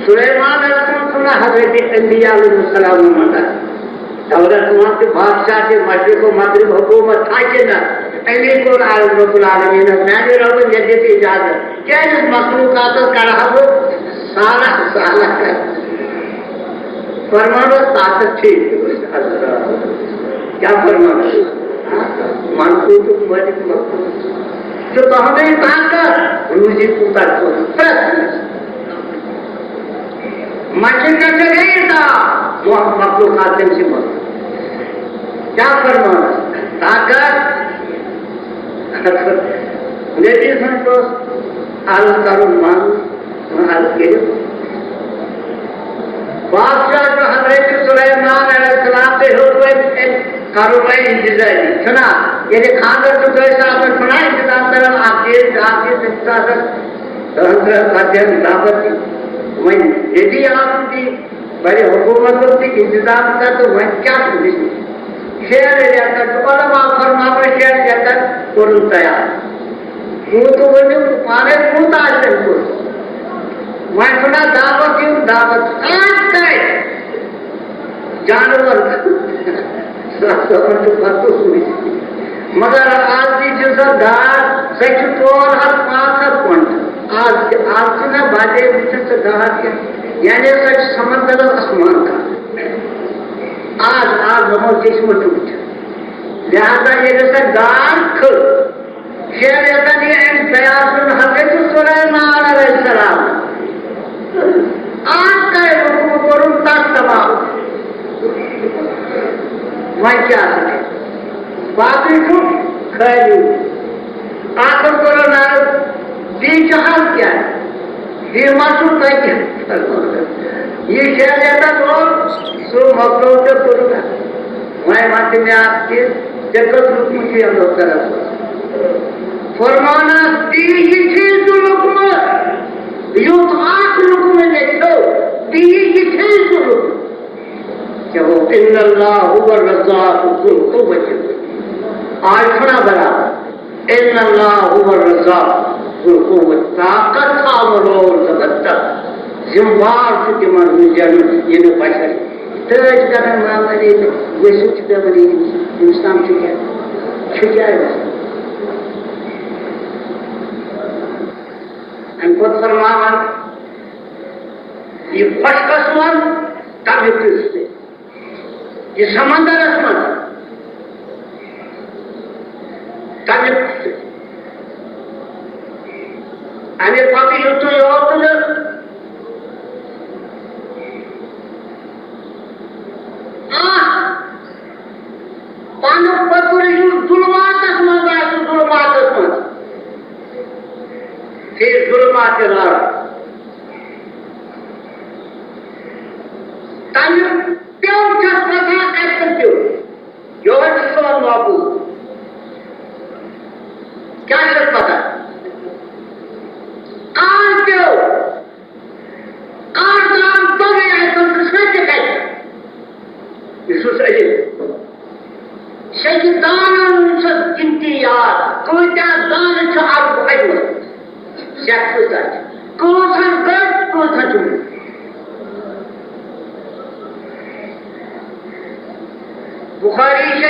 سلیمان علیہ السلام چھُنہ حضرت انبیاء علیہ السلام منٛز دولت منٛز تہِ بادشاہ تہِ مشرق و مغرب حکومت تھا کہ نہ؟ اَمی کوٚر عالم رب العالمین، میانہِ رۄبن ییٚتہِ دِژ اجازت۔ کیٛازِ مخلوقاتس کرٕ ہا بہٕ سالہ سالہ؟ فرمانس طاقت چھِ۔ کیٛاہ فرمانس؟ منقوتُک مٲلِک منقوت۔ تہٕ تُہنٛدٕے طاقت، روٗزی کوٗتاہ چھُ؟ پرٛٮ۪تھ کٲنٛسہِ۔ مَچہِ کَچہِ گٔیہِ صاف، مخلوقات تٔمۍ سٕے منٛز۔ کیٛاہ فرمانس؟ طاقت۔ نبی سُنٛد اوس عرض کرُن منٛگ، عرض کٔرِتھ۔ بادشاہ چھُ حضرت سلیمان علیہ السلام تہِ ہیوٚت وۄنۍ أمۍ کرُن وۄنۍ انتظٲمی۔ چھُنہ؟ ییٚلہِ خانٛدر چھُ کٲنٛسہِ آسان، چھُنہ انتظام کران، اکھ چیٖز، بیٛاکھ چیٖز، تٔمِس چھُ آسان دَہَن ترٛہَن ژَتجِہَن دعوت دِنۍ۔ وۄنۍ ییٚتی آسُن تی، بڑِ حکوٗمتُک تہِ انتظام کر تہٕ وۄنۍ کیٛاہ چھُ وٕچھُن؟ شعر لیکھن چھُ، علماء فرماوان شعر لیکھن کوٚرُن تیار۔ کوٗتاہ ؤنِو، پانَے کوٗتاہ آسہِ تٔمۍ کوٚرمُت۔ وۄنۍ چھُنہ دعوت دیُن، دعوت آسہِ تۄہہِ جانور۔ سُہ ہسا وَنہِ پَتہٕ سُے۔ مگر آز تہِ چھِ سۄ گاڈ، سۄ چھِ ژور ہَتھ پانٛژھ ہَتھ کۄینٹل۔ آز تہِ، آز چھِ نہ بَجے وٕچھِتھ سۄ گاڈ کینٛہہ۔ یعنی سۄ چھِ سمندرس آسمان کران۔ آز، آز ہمو چشمہٕ ٹوٗٹھ۔ لہذا ییٚلہِ سۄ گاڈ کھٔژ، شعر یَتھ یہِ أمۍ تیار کوٚر حضرت سلیمان علیہ السلام۔ آز کَرِ حُکُم کوٚرُن تَتھ تمام۔ وۄنۍ کیٛاہ سا چھُ؟ باقٕے چھُ خٲلی۔ آخر کوٚرُن عرض، بیٚیہِ چھُ حل کیٛاہ؟ بیٚیہِ ما چھُو تۄہہِ کینٛہہ؟ یہِ شعر یَتھ اوس، سُہ مۄکلوو تہٕ کوٚرُن۔ وۄنۍ وَن تہٕ مےٚ اَکھ چیٖز، ژےٚ کٔژ لُقمہٕ چھُے اَمہِ دۄہ کران؟ فرمانَس، تی یہِ چھُے ژٕ لُقمہٕ، یُتھ اَکھ لُقمہٕ مےٚ کھیوٚو، تی یہِ چھُے ژٕ لُقمہٕ۔ کیٛاہ گوٚو؟ ان اللہ هو الرزاق ذو القوة۔ آز چھُنہ برابر؟ ان اللہ هو الرزاق ذو القوة۔ طاقت تھاون وول زبردست۔ ذمہٕ وار چھُ تِمن ہُنٛد زینُن، ییٚمہِ بشر۔ تہٕ أسۍ کران معاملہٕ ییٚتہِ، ؤسِتھ چھُ پٮ۪وان یہِ ہندوستان چھُ کیٛاہ؟ چھُ کیٛاہ یہِ؟ اَمہِ پتہٕ فرماوان، یہِ خۄشکَس منٛز تَمیُک یُس تہِ، یہِ سمندرَس منٛز تَمیُک یُس تہِ۔ اَمہِ پَتہٕ یُتُے یوت نہٕ اَتھ پَنُک پٔتُر یُس ظُلماتَس منٛز آسہِ، ظُلماتَس منٛز، فی ظُلمات الارض۔ تَمیُک پیوٚو چھَس پَتہ کَتہِ پٮ۪ٹھ پیوٚو۔ یورٕ چھُ سون محبوب۔ کیٛاہ چھَس پَتہ؟ آز پیوٚو۔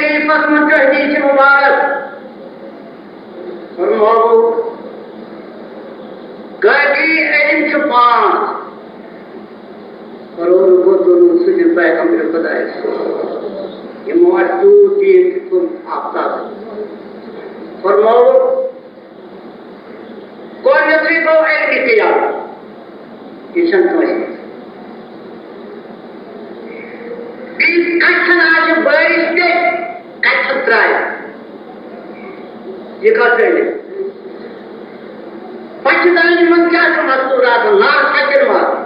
شریفس منٛز چھُ حدیث مبارک فرمووُکھ، کٲفی علم چھُ پانٛژھ۔ فرمووُکھ، ووتُن سُہ چھُ پیغمبر خدایس۔ یِمو اَتھ تیوٗت تیز تہِ کوٚر آفتاب۔ فرمووُکھ، گۄڈٕنیتھٕے گوٚو علمِ قیامت۔ یہِ چھَنہٕ کٲنٛسہِ منٛز۔ بیٚیہِ کَتہِ چھَنہٕ آز بٲرِش تہِ، کَتہِ چھَنہٕ ترٛایہِ۔ یہِ کَتھ چھِ علم؟ پَتہٕ چھِ دانہِ منٛز کیٛاہ چھُ مَستوٗر آسان؟ نار سَتٮ۪ن واتان۔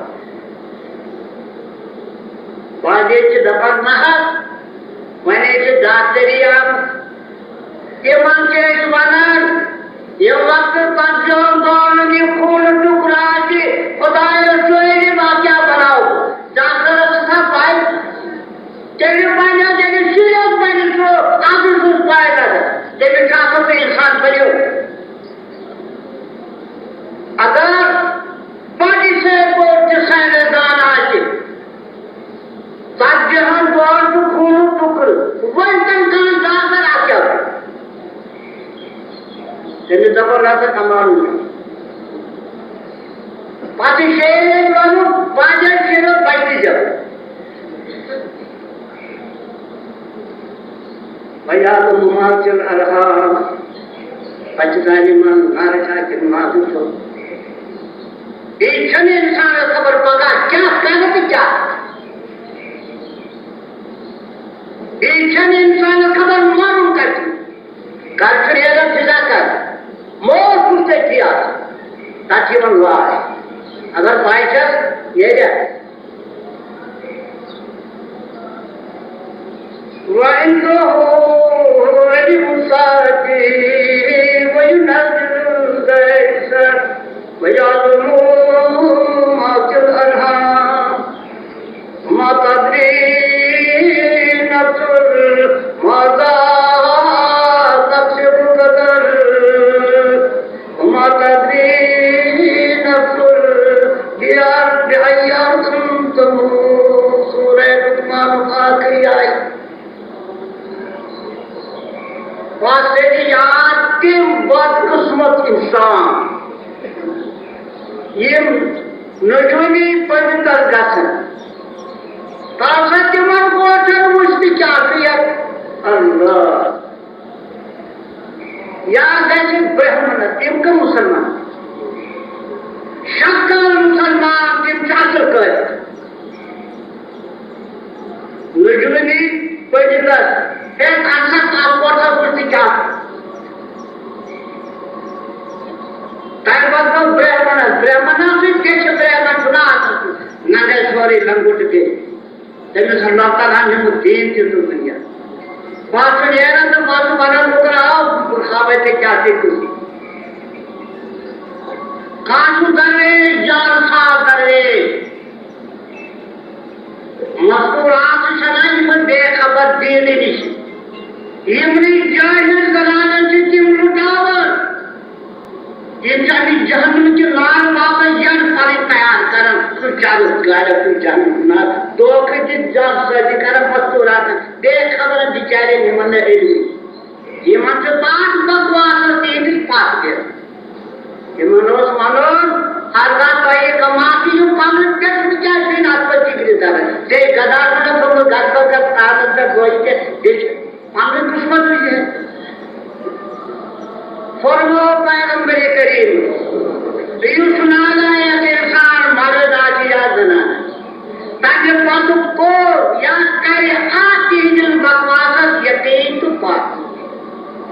بعض ییٚتہِ چھِ دَپان، نہ حظ، وۄنۍ حظ چھِ ڈاکٹری آمٕژ۔ تِمن چھِ أسۍ وَنان، ییٚمہِ وقتہٕ تَتھ جان گاونہٕ یہِ خوٗنہٕ ٹُکرٕ آسہِ، خۄدایَس سٲری ما کیٛاہ بَناوو؟ ژےٚ کٔرٕتھ سا پَے؟ تیٚلہِ بَنیو، تیٚلہِ شُریو بَنہِ سُہ اَتھٕ سٕنٛز پَے لَگان۔ تٔمِس چھُ آسان سُہ اِنسان بَنیو۔ اگر بَڑِ سے بوٚڑ تہِ ساینَس دان آسہِ، ژتجی ہن دۄہن چھُ خوٗنُک ٹُکرٕ۔ وۄنۍ زن کانٛہہ ڈاکٹر اَتھ کیٛاہ وَنہِ؟ تٔمِس دَپان، نہ سا کمالٕے چھُ۔ پتہٕ شیٚیہِ ریٚتۍ وَنُن، پنٛجٲبۍ شیرو بچہِ تہِ زٮ۪وان۔ وَیَعْلَمُ مَا فِي الْأَرْحَامِ۔ پتہٕ چھِ زانہِ منٛز نارٕ چھا کِنہٕ مازُن چھُ۔ بیٚیہِ چھَنہٕ اِنسانَس خبر پگاہ کیٛاہ کَرِ تہٕ کیٛاہ کَرِ۔ بیٚیہِ چھَنہٕ اِنسانَس خبر مَرُن کَتہِ۔ گَرٕ چھُ نیران فِدا کَرنہِ۔ موت چھُس تٔتھی آسان۔ تَتھ چھِ یِوان لاش۔ اگر پَے چھَس، نیرِ۔ وعنده علم الساعة وينزل الغيث ويعلم ما في الأرحام وما تدري نفس ماذا تكسب غدا وما تدري نفس بأرض بأي أرض تموت۔ سورہ لقمان آخری آیت۔ پتہٕ تھٲیِو یاد، تِم بدقٕسمت اِنسان، یِم نجومی پٔرِتھ گژھن۔ تاسا تِمن کوٹھٮ۪ن وٕچھ تہِ کیٛاہ چھُ یتھ؟ اللہ۔ یا گژھِ برہمنس، تِم کم مسلمان؟ شکل مسلمان، تِم چھِ اصل کٲفر۔ نجومی پٔرِتھ، ہے، تاسا تتھ کوٹھس وٕچھ تہِ کیٛاہ؟ تَمہِ پَتہٕ گوٚو برہمنس، برہمنس سۭتۍ کیٛاہ چھِ برہمن چھُنہ آسان، نہ گژھِ سورُے لنگُٹ تہِ۔ تٔمِس چھُ نۄقطن ہن نیوٗمُت دیٖن تہِ تہٕ دُنیا۔ پَتہٕ چھُ نیران تہٕ پَتہٕ چھُ وَنان لُکن، آو، بہٕ ہاوَے ژےٚ کیٛاہ چھے کٔرمٕژ۔ کانٛہہ چھُ درویش، جان ساز درویش۔ مستوٗرات چھِ اَنان یِمَن بے خبر دیٖنہٕ نِش۔ یِمنٕے جٲہِل زنانَن چھِ تِم لُٹاوان۔ یِم چھِ اَمہِ جہنم کہِ لارٕ واپس یَنہٕ پَنٕنۍ تیار کران۔ تُہۍ چَرٕس گاڑِ، تُہۍ جہنم نار۔ دھوکہٕ دِتھ جاسوٗسٲزی کران مستوٗراتَن۔ بے خبرَن بِچارٮ۪ن یِمَن نہٕ علمٕے۔ یِمَن چھُ تَتھ بکواسَس تِہِنٛدِس پَتھ دِتھ۔ تِمن اوس وَنُن، ہرگاہ تۄہہِ کماتٕے یِم پنٕنۍ پٮ۪ٹھ وٕنکیٚس چھِنہٕ اَتھ پٮ۪ٹھ فِکرِ تَران۔ ژےٚ گداہَس منٛز تھوٚومُت گژھٕ بہٕ گژھٕ تھانَس پٮ۪ٹھ گوجہِ تہِ، بیٚیہِ چھِ پنٕنۍ قٕسمت وٕچھِتھ۔ فرموو پیغمبر کریم، یُس نالایق اِنسان مرد آسہِ یا زنان، تَمہِ پَتہٕ کوٚر یا کَرِ اَتھ تِہِنٛدِس بکواسَس یقیٖن تہٕ پَتھ۔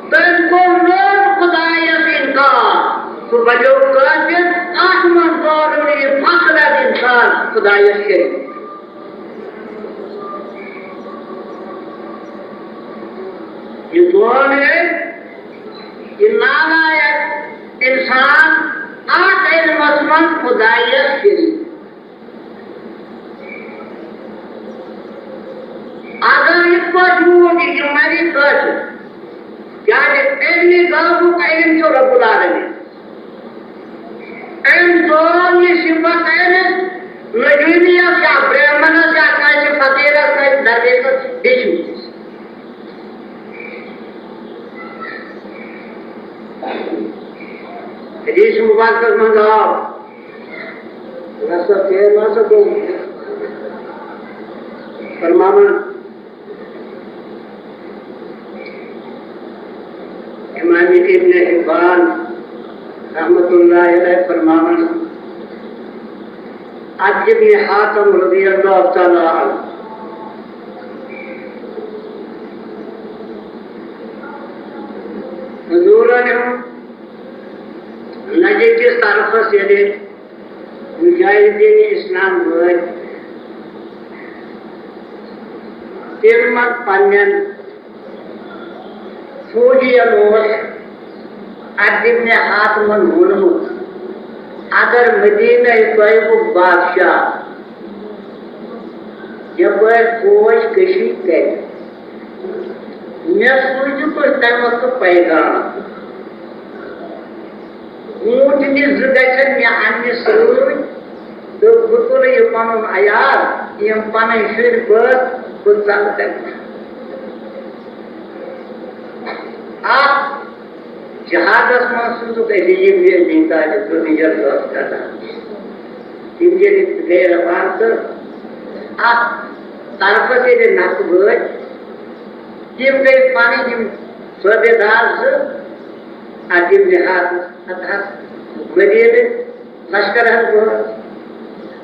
تٔمۍ کوٚر نہٕ خۄدایَس اِنکار۔ سُہ بَنیو کٲفِر، اَتھ منٛز زور نہٕ یہِ فخر اِنسان خۄدایَس شریٖک۔ یہِ زور ہے، یہِ نالایق اِنسان اَتھ علمَس منٛز خۄدایَس شریٖک۔ اگر یِتھ پٲٹھۍ روٗد یہِ، یہِ مَرِ کٲفِر۔ کیٛازِ علمِ غٲبُک علم چھُ رب العالمین۔ أمۍ زون یہِ صفت أمِس نجومیَس یا برہمنس یا کٲنٛسہِ فقیٖرس، کٲنٛسہِ درویشس، بیٚیہِ چھُ۔ وقتس منٛز آو، رسول تیز ما سا گوٚو۔ فرماوان امام ابن حبان رحمت اللہ علیہ فرماوان، عدی ابن حاتم رضی اللہ تعالی عنہ، حضورن نجد کِس طرفس ییٚلہِ مجاہدین اسلام وٲتۍ، تِمن پننٮ۪ن فوجین اوس عدی ابن حاتمن ووٚنمُت، اگر مدینہ طیبُک بادشاہ یپٲرۍ فوج کشی کرِ، مےٚ سوٗزِو تُہۍ تَمہِ وقتہٕ پیغام۔ اوٗنٛٹنہِ زٕ گژھن مےٚ اَننہِ سۭتۍ، تہٕ بہٕ تُلہٕ یہِ پَنُن عیال، یِم پَنٕنۍ شُرۍ بٲژ، بہٕ ژَلہٕ تَمہِ۔ اَتھ جہادَس منٛز سوٗزُکھ علی ابن ابی طالب رضی اللہ تعالیٰ عنہ۔ تِم ییٚلہِ گٔے روان تہٕ اَتھ طرفَس ییٚلہِ نَکھٕ وٲتۍ، تِم گٔے پَنٕنۍ یِم صوبیدار زٕ، عدی ابن حاتم، مدینہٕ لشکرن کوٚر،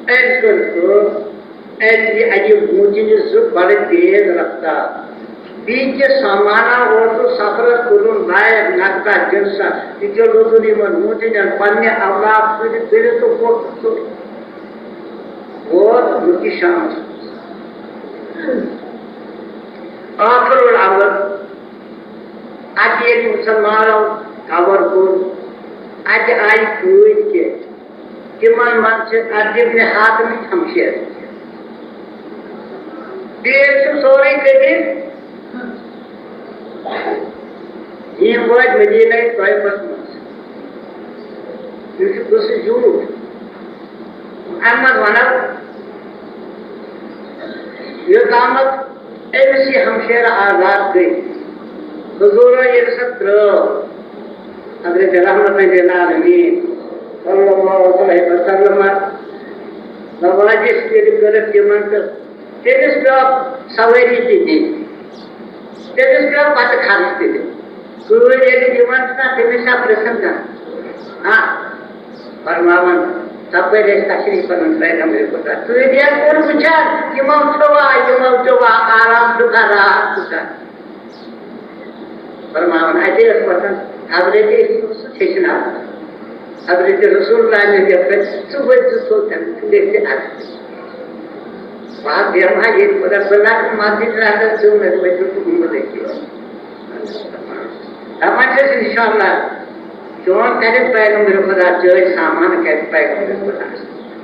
أمۍ کٔر کٲم، أمۍ یہِ اَکہِ موٗجہِ زٕ بڑٕ تیز رفتار۔ بیٚیہِ تہِ سامانہ اوس سُہ سفرس کوٚرُن لایق نقطہ جنسا، تہِ تہِ لوٚگُن یِمن موٗجن پننہِ اولاد سۭتۍ کٔرِتھ تہٕ ووت سُہ، ووت مُلکہِ شامس۔ ٲخر الامر، اَتہِ ییٚلہِ مُسلمانو خبر کوٚر، اَتہِ آیہِ پوٗتۍ تہِ۔ تِمن منٛز چھِ عدی ابن حاتمٕکۍ ہمشیرٕ۔ بیٚیہِ چھُ سورُے قبیٖلہٕ۔ یِم وٲتۍ مدیٖنہ طیبس منٛز۔ یہِ چھُ قصہٕ زیوٗٹھ۔ اَمہِ منٛز وَنو، یوٚتامَتھ أمِس یہِ ہمشیرٕ آزاد گٔے، حضوٗرو ییٚلہِ سۄ ترٛٲو، حضرت رحمت للعالمین صلی اللہ علیہ وسلم نوازش ییٚلہِ کٔرٕکھ تِمن، تہٕ تٔمِس پیوٚو سوٲری تہِ دِنۍ، تٔمِس پیوٚو پتہٕ خرٕچ تہِ دیُن۔ کۭرۍ ییٚلہِ دِوان چھِ نا، تٔمِس چھا پرٛژھان کانٛہہ؟ ہاں۔ فرماوان، تپٲرۍ ٲسۍ تشریٖف پنُن پیغمبر خدا۔ تُہۍ ییٚلہِ کوٚر وٕچھان، یِمو چھُوا، یِمو چھُوا آرام چھُکھا، راحت چھُکھا؟ فرماوان، اَتہِ ٲس وۄتھان حضرت یوسف ہیٚچھناوان۔ حضرت رسول اللہ نے یَتھ پٮ۪ٹھ صُبحٲے زٕ ژور تَمہِ سۭتۍ گژھِ عرض۔ بہٕ حظ بیٚہمہٕ ہا ییٚتہِ، خۄدا بہٕ لَگہٕ مسجد رَٹَس ژٕ مےٚ ؤتھِو تہٕ بہٕ لٔگۍ یور۔ دَپان چھِس، اِنشاءاللہ، چون کَرِ پیغمبر خدا، چٲنۍ سامان کَرِ پیغمبر خدا۔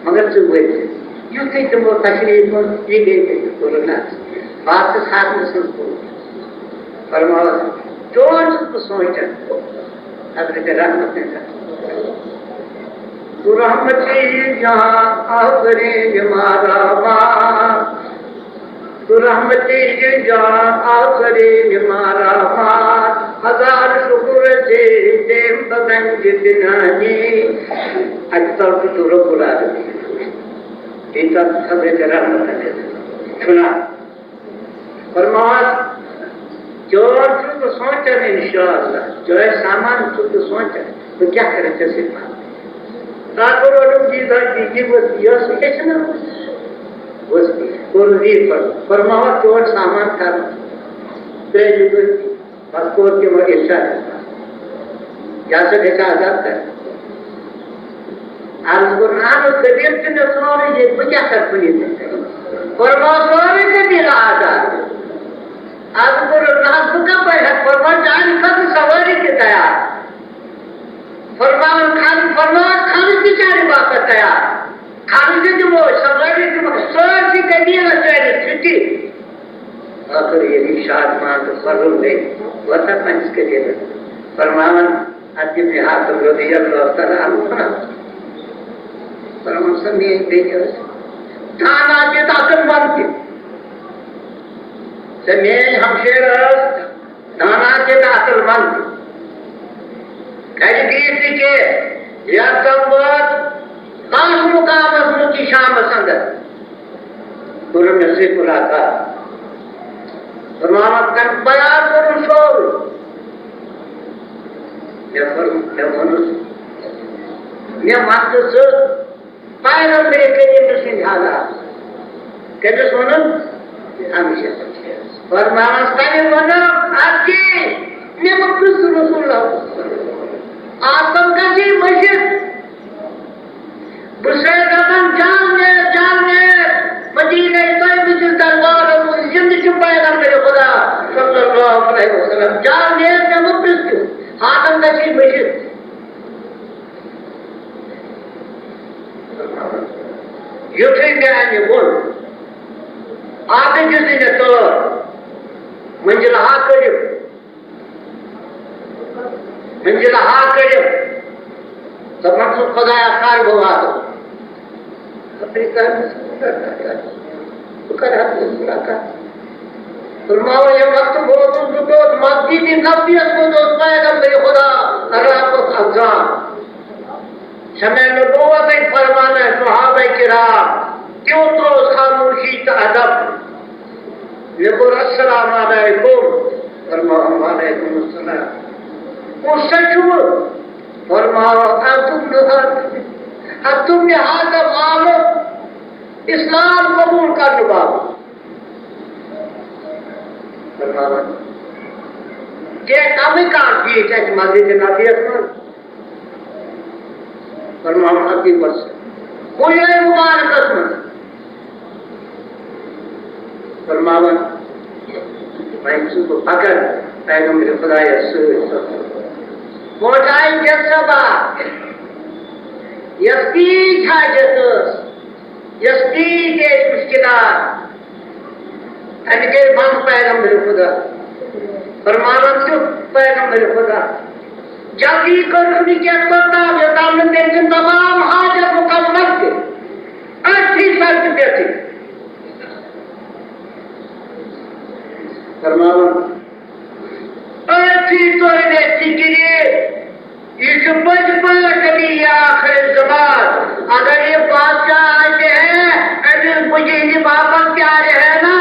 مگر ژٕ ؤتھۍ۔ یُتھُے تِمو تشریٖف اوٚن، یہِ گٔے مےٚ یہِ کوٚرُن حظ۔ بہٕ حظ چھُس ہَرنہٕ سٕنٛز کوٗر۔ فرماوس، چون چھُس بہٕ سونٛچان۔ حضرت رحمت نے کہا، تو رحمتی جہاں آفرین مارا مار، تو رحمتی جہاں آفرین مارا مار، ہزار شکر سے دیم بگنج بنانی۔ اکثر تو رب العالمین۔ تیتا حضرت رحمت نے سنا۔ فرماس، چور چھُس بہٕ سونٛچان اِنشاءاللہ، چٲنۍ سامان چھُس بہٕ سونٛچان، بہٕ کیٛاہ کَرٕ ژےٚ سۭتۍ پَتہٕ؟ تَتھ کوٚر اوٚنُم دیٖدار، یہِ، یہِ گوٚژھ، یہِ ٲس نہٕ کیٛاہ چھِنہٕ ؤژھ، کوٚر ریٖفنٛڈ، فرماوان چون سامان کَرُن، ترٛٲوِو تُہۍ۔ پتہٕ کوٚر تِمو ارشاد، یہِ ہسا گژھِ آزاد کرُن۔ عرض کوٚر، اہن حظ، قبیٖل چھُ مےٚ سورُے ییٚتہِ، بہٕ کیٛاہ کرٕ کُنہِ زٔنۍ؟ فرماو سورُے قبیٖل آزاد۔ عرض کوٚر، نہ حظ، بہٕ کپٲرۍ ہٮ۪کہٕ؟ فرماو، چانہِ خٲطرٕ سوٲری تہِ تیار۔ فرماوان، خرٕچ، فرماوان، خرٕچ تہِ چانہِ باپتھ تیار۔ خرٕچ تہِ دِمو أسۍ، سوٲری تہِ دِمو، سٲرسٕے قبیٖلس چانہِ چھُٹی۔ ٲخٕر ییٚلہِ یہِ شادمان تہٕ خۄشحال گٔے، وۄتھان پننِس قبیٖلس، فرماوان، عدی ابن حاتم رضی اللہ تعالیٰ عنہ فرماوان، فرماوان، سۄ میٛٲنۍ بیٚنہِ ٲس، دانا تہِ تہٕ عقل مند تہِ۔ سۄ میٛٲنۍ ہمشیرٕ ٲس، دانا تہِ تہٕ عقل مند تہِ۔ گرِ بِہِتھ نہٕ کینٛہہ۔ یتھ تام بہٕ تَس مُقامس منٛز تہِ شامس اندر کوٚرُن مےٚ سۭتۍ مُلاقات۔ فرماوان، تَمہِ بیان کوٚرُن سورُے۔ مےٚ کوٚر، مےٚ ووٚنُس، مےٚ وَن تہٕ ژٕ، پیغمبر کریم سٕنٛدۍ حالات۔ کٔمِس ووٚنُن؟ اَمہِ شیخ۔ فرماوان، تَمہِ ووٚنُن، اَدٕ کیٛاہ؟ مےٚ مہ پرٛژھ رسول اللہ۔ آدم گژھی مٔشِتھ۔ بہٕ چھُسے دَپان، جان نیر، جان نیر، مدیٖنہ طیبہ کِس دربارس منٛز زِندٕ چھُ پیغمبر خدا صلی اللہ علیہ وسلم۔ جان نیر، مےٚ مہ پرٛژھ تیُتھ۔ آدم گژھی مٔشِتھ۔ یُتھُے مےٚ اَمہِ ووٚن، آدٕ دِژٕے مےٚ تٲر، منزلہٕ ہا کٔرِو، منزلہٕ ہا کٔرِو۔ دَپان چھُس، خۄدایا، کر بہٕ واتہٕ؟ بہٕ کرٕ ہا تُہٕنٛز مُلاقات۔ فرماوان، ییٚمہِ وقتہٕ بہٕ اوسُس، بہٕ پیوٚس مسجد نبویَس منٛز، اوس پیغمبر خدا راتَس اذان۔ سمع نبوتٕکۍ فرمانہٕ صحابہ کرام تیوٗت اوس خاموشی تہٕ ادب۔ مےٚ کوٚر، السلام علیکم۔ فرماوان، وعلیکم السلام۔ کُس سا چھُو؟ فرماوان، انتم نہاد، انتم نہاد عالم، اسلام قبول کرنہٕ باپتھ۔ فرماوان، کینٛہہ کمٕے کانٛہہ بیٖٹھ اَتہِ مسجد نبویَس منٛز۔ فرماوان، اَتی بس۔ حجرے مبارکس منٛز۔ فرماوان، وۄنۍ چھُس بہٕ پکان پیغمبر خدایَس سۭتۍ۔ پہنچاے جسبا، یۄس تیٖژ حاجت ٲس، یۄس تیٖژ ٲسۍ مُشکلات، تَتہِ گٔے بنٛد پیغمبر خدا۔ فرماوان چھُ پیغمبر خدا، جلدی کٔرٕکھ نہٕ کینٛہہ توٚتام، یوٚتام نہٕ تٔمۍ سٕنٛد تمام حاجت مُکمل تہِ أتھی سڑکہِ پٮ۪ٹھٕے۔ فرماوان، أتھی توٚر مےٚ فِکرِ، یہِ چھُ پٔزۍ پٲٹھۍ نبی آخر زمان۔ اگر یہِ بادشاہ آسہِ ہے، أمِس بُجہِ ہِنٛدِ باپتھ پیارِ ہے نا،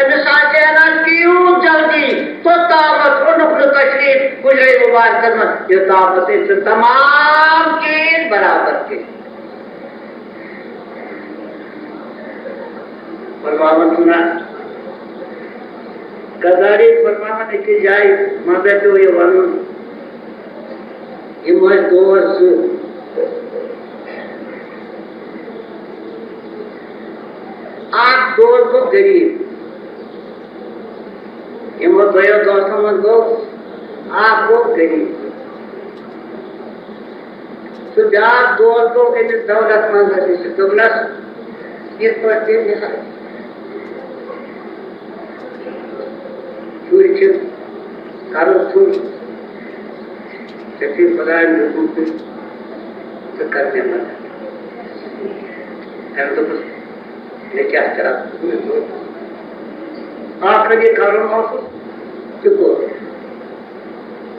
أمِس آسہِ ہے نا تیوٗت جلدی، توٚتامَتھ اوٚنُکھ نہٕ تشریٖف حُجرے مُبارکَس منٛز، یوٚتامَتھ أمۍ سُنٛد تمام چیٖز برابر کٔرۍ۔ فرماوان چھُ نا، غزالی فرماوان أکِس جایہِ، منٛزٕ پیوٚو یہِ وَنُن، یِم ٲسۍ دوس زٕ۔ اکھ دوس گوٚو غریٖب، یِمو دۄیو دوستو منٛز گوٚو اکھ گوٚو غریٖب۔ سُہ بیٛاکھ دوس گوٚو أمِس دولت منٛدس نِش، دوٚپنَس، یِتھ پٲٹھۍ تٔمۍ یہِ شُرۍ چھِ کرُن ژھُن، ژےٚ چھُے خۄدایَن دیُتمُت، ژٕ کر مےٚ مدد۔ أمۍ دوٚپُس، مےٚ کیٛاہ کَرٕ؟ آخر یہِ کَرُن اوسُس، تہِ کوٚر۔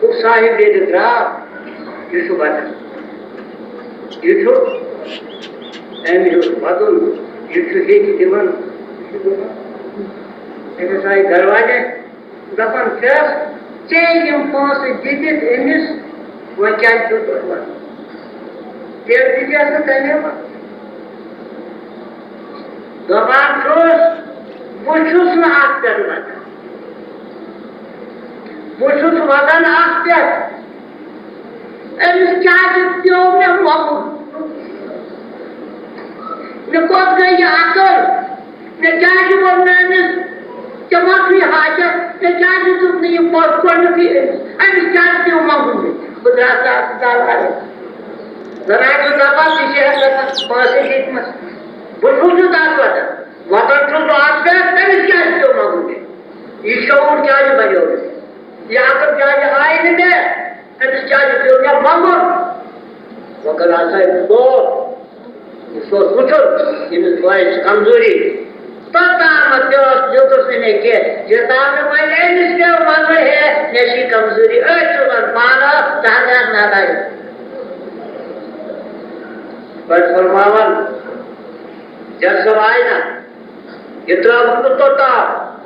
گوٚو صاحب ییٚلہِ درٛاو، یہِ چھُ وَدان۔ یہِ چھُ أمۍ ہیوٚت وَدُن، یہِ چھُ ہیٚکہِ دِوان۔ أمِس آیہِ دروازے، دَپان چھَس، ژےٚ یِم پونٛسہٕ دِتِتھ أمِس، وۄنۍ کیٛازِ چھُکھ تُہۍ وَدان؟ تیٚلہِ دِژیس نہٕ تَمے وَدُن۔ دَپان چھُس، بہٕ چھُس نہٕ اَتھ پٮ۪ٹھ وَدان۔ بہٕ چھُس وَدان اَتھ پٮ۪ٹھ۔ أمِس کیٛازِ پیوٚو مےٚ مۄکُر؟ مےٚ کوٚت گٔے یہِ عقل؟ مےٚ کیٛازِ ووٚن نہٕ أمِس، ژےٚ ما چھُے حاجت؟ مےٚ کیٛازِ دیُت نہٕ یہِ پونٛسہٕ گۄڈٕنیتھٕے أمِس؟ أمِس کیٛازِ پیوٚو منٛگُن مےٚ؟ بہٕ درٛاس راتَس دَل اَڈَس۔ زَنان چھُ دَپان، ژےٚ چھے اَتھ دَپان پونٛسہٕ دِتمَس۔ بہٕ چھُس نہٕ تَتھ وَدان۔ وَدان چھُس بہٕ اَتھ پٮ۪ٹھ، أمِس کیٛازِ پیوٚو منٛگُن مےٚ؟ یہِ شعوٗر کیٛازِ بَنیو مےٚ؟ یہِ عقل کیٛازِ آیہِ نہٕ مےٚ؟ أمِس کیٛازِ پیوٚو مےٚ منٛگُن؟ وۄنۍ کَر آسان أمِس دود؟ یہِ چھُ وٕچھُن، ییٚمِس بٲیِس چھِ کمزوری۔ توٚتامَتھ تہِ اوس، دیُتُس نہٕ مےٚ کینٛہہ۔ یوٚتام نہٕ وۄنۍ أمِس پیوٚو وَنُن، ہے، مےٚ چھِ کمزوری۔ أتھۍ چھُ وَنان پانہٕ، ژٕ حظ آس نادان۔ پتہٕ فرماوان، جذب آیہِ نہ، یہِ ترٛاوُن نہٕ توٚتام،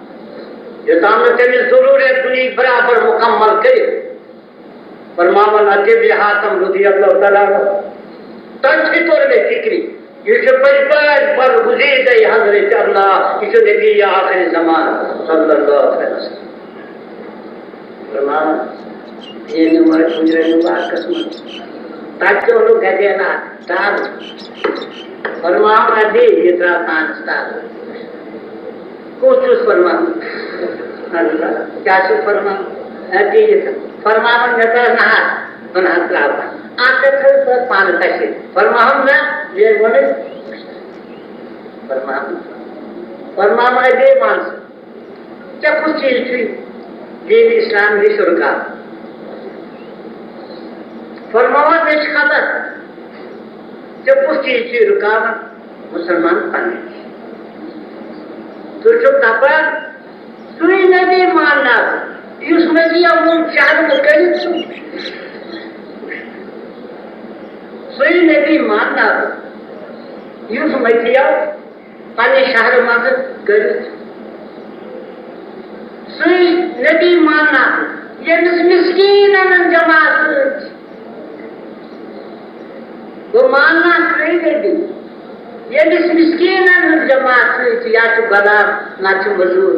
یوٚتام نہٕ تٔمِس ضروٗریت دُنیاہٕکۍ برابر مُکمل کٔرِتھ۔ فرماوان، اَتہِ بیٚیہِ حاتم رضی اللہ تعالیٰ عنہ، تٔمۍ تہِ توٚر مےٚ فِکرِ، یہِ چھُ پٔزۍ پٲٹھۍ برگزیدَے حضرت اللہ، یہِ چھُ نبی آخر زمان صلی اللہ علیہ وسلم۔ فرماوان، ییٚلہِ نہٕ وۄنۍ حُجرَے مُبارکَس منٛز تَتہِ تہِ اوٚنُکھ گَدینا تَل۔ فرماوان، اَدٕ یہِ ترٛاو پانَس تَل۔ کُس چھُس فرماوان؟ اللہ، کیٛاہ چھُ فرماوان؟ اَدٕ یہِ فرماوان، مےٚ ترٛاو نہٕ حظ، بہٕ نہٕ حظ ترٛاو پانہٕ۔ اَتھ پٮ۪ٹھ تھٲوِو تُہۍ پانہٕ تَشریٖف۔ فرماوان، نہ، ییٚلہِ ووٚنُے، فرماوان، فرماوان، اَدٕ یہِ وَن ژٕ۔ ژےٚ کُس چیٖز چھُے دین اسلام نِش رُکاوان؟ فرماوان، مےٚ چھِ خبر، ژےٚ کُس چیٖز چھُے رُکاوان مُسلمان بننہٕ نِش؟ ژٕ چھُکھ دَپان، سُے نبی ماننہٕ، یُس نبی ووٚن شہر منٛز کٔرِتھ چھُ۔ سُے نبی ماننہٕ، یُس مدیہ پننہِ شہرٕ منٛزٕ کٔرِتھ۔ سُے نبی ماننہٕ، ییٚمِس مسکیٖنن ہٕنٛز جماعت سۭتۍ چھِ۔ بہٕ ماننہٕ سُے نبی، ییٚمِس مسکیٖنن ہٕنٛز جماعت سۭتۍ چھِ، یا چھُ غلام، نہ چھُ مٔزوٗر،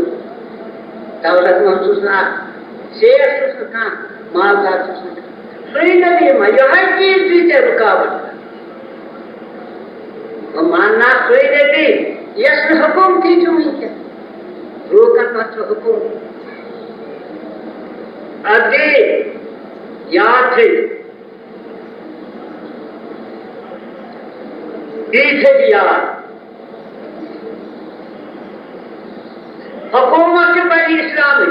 دولت منٛد چھُس نہٕ اکھ، شیخ چھُس نہٕ کانٛہہ، مالدار چھُس نہٕ کانٛہہ۔ سُے نبی ما، یِہوٚے چیٖز چھُے ژےٚ رُکاوٹ۔ بہٕ ماننہٕ سُے نبی، یَس نہٕ حکوٗمتٕے چھُ وٕنکیٚن۔ لوٗکَن منٛز چھُ حکوٗمت۔ اَدٕ یاد تھٲیِو، بیٚیہِ تھٲیِو یاد، حکوٗمت چھِ بنی اسلامٕچ۔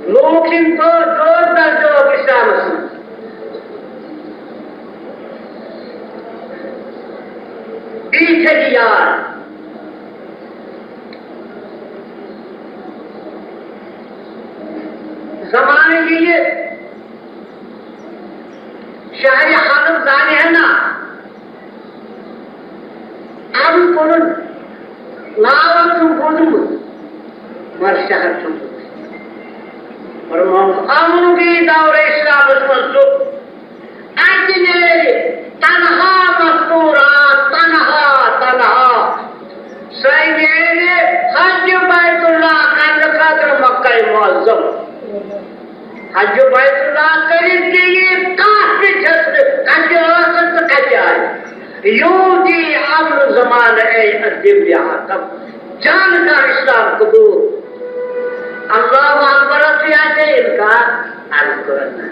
لوٗکھ یِم پٲٹھۍ زور در زور اسلامس منٛز۔ بیٚیہِ تھٲیِو یاد، زمانہٕ ییٚلہِ شہرِ حلب زانہِ ہے نا، اَمہِ کوٚرُن ناو چھُم بوٗزمُت، مگر شہر چھُم بوٗزمُت۔ فرماوُن، اَمُن گٔیہِ دورِ اِسلامَس منٛز سُہ، اَتہِ نیرِ تنہا مستوٗرات، تنہا، تنہا۔ سۄے نیرِ حج بیت اللہ کرنہٕ خٲطرٕ مکہ معظم۔ حج بیت اللہ کٔرِتھ تہِ یی کانٛہہ تہِ چھَس نہٕ کَتہِ ٲسٕس تہٕ کَتہِ آیہِ۔ یوٗت یی اَمنُک زمانہٕ اے الدِنیا ختم۔ جان کانٛہہ اِسلام قبوٗل۔ اللہ اکبرس تہِ آسہِ اِنکار، عرض کوٚرُن نہ۔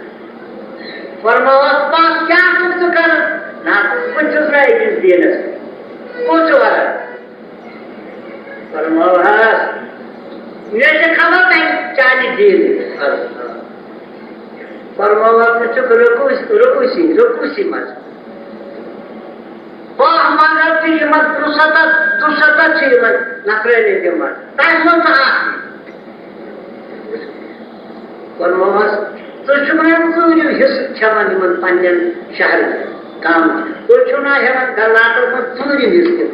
فرماوس، پَتہٕ کیٛاہ چھُکھ ژٕ کران؟ نہ، بہٕ چھُس نہٕ أکِس دیٖنَس۔ کُس چھُ وَنان؟ فرماوہس، مےٚ چھِ خبر تۄہہِ چانہِ دیٖنٕچ۔ فرماوہس، ژٕ چھُکھ رکوٗس-، رکوٗسی، رکوٗسی منٛز۔ باہ مذہب چھِ یِمن، ترُسَتتھ، ترُسَتتھ چھِ یِمن نفرٲنی دِوان۔ تۄہہِ منٛز چھُ اکھ۔ فرموہس، تُہۍ چھِو وَنان ژوٗرِم حصہٕ کھٮ۪وان یِمن پننٮ۪ن شہرن، گامن۔ تُہۍ چھِو نا ہٮ۪وان غلاتن منٛز ژوٗرِم حصہٕ تہِ۔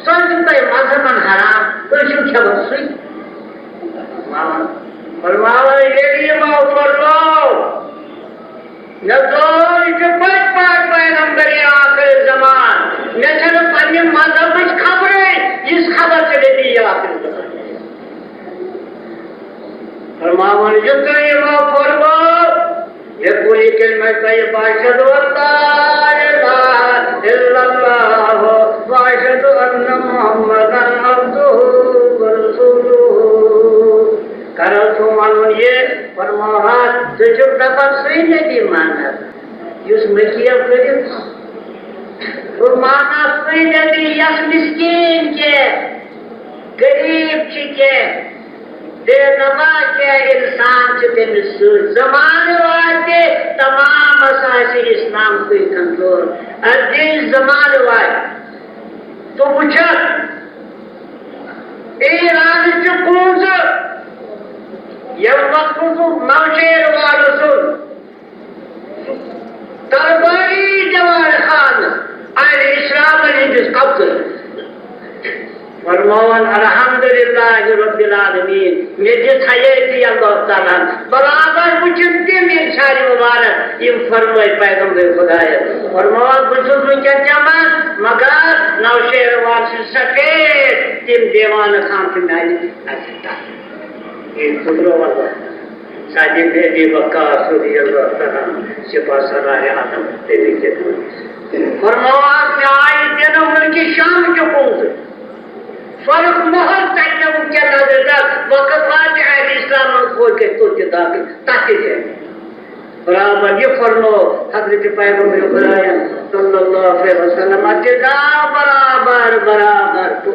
سُہ چھُ تۄہہِ مذہبن حرام، تُہۍ چھِو کھٮ۪وان سُے۔ فرماوان، فرماوان، ییٚلہِ یِمو فرموو، مےٚ دوٚپ، یہِ چھُ پٔتۍ پٲٹھۍ پیغمبر آخر زمان۔ مےٚ چھَنہٕ پننہِ مذہبٕچ خبرٕے، یِژھ خبر چھِ نبی آخر زمان۔ فرماوان، یُتھُے یِمو فرموو، لِکُلِّ کَلِمَتِ طَیِّبَةٍ، أشهد أن لا إله إلا الله وأشهد أن محمدا عبده ورسوله۔ کرو تِمو وَنُن یہِ، فرموہَس، ژٕ چھُکھ دَپان سُے نبی مانَس، یُس مکیہ کٔرِتھ۔ بہٕ مانَس سُے نبی یَس مِسکیٖن کینٛہہ، غریٖب چھِ کینٛہہ، بے نوا کینٛہہ اِنسان چھِ تٔمِس سۭتۍ۔ زمانہٕ واتہِ، تمامَس آسہِ اِسلام سۭتۍ کمزور۔ اَدٕ ییٚلہِ زمانہٕ واتہِ، ژٕ وٕچھَکھ، ایرانٕچ چھِ پونٛسہٕ، ییٚمہِ وقتہٕ سُہ نوشہرٕ وارٕ سُنٛد دربٲری جواب اہل اسلام ہٕنٛدِس قبضس۔ فرماوان، الحمدللہ رب العالمین، مےٚ دِژ حیٲتی اللہ تعالیٰ ہن۔ برابر وٕچھِن تِم یِم سارے مبارک، یِم فرمٲے پیغمبر خدایَن۔ فرماوان، بہٕ چھُس وٕنکیٚن چمن، مگر نوشہرٕ وان چھِ سفید، تِم دیوانہٕ خان چھِ میانہِ اَتھِ تَتھ۔ یہِ قدرت اللہ۔ سعد ابن ابی وقاص رضی اللہ تعالیٰ عنہ، سپاہ سالار اعظم، تٔمِس دِتمٕتۍ۔ فرماوان، مےٚ آیہِ دِنہٕ مُلکہِ شام کیو پونٛسہٕ۔ فرق محض تَتہِ وٕنکیٚن نظر تَتھ وقت واتہِ اہل اسلام ہُنٛد فوج گژھِ توٚت تہِ داخل، تَتھ تہِ دِنہٕ۔ برابر یہِ فرمو حضرت پیغمبر خدایَن صلی اللہ علیہ وسلم، اَتہِ دِژا برابر، برابر۔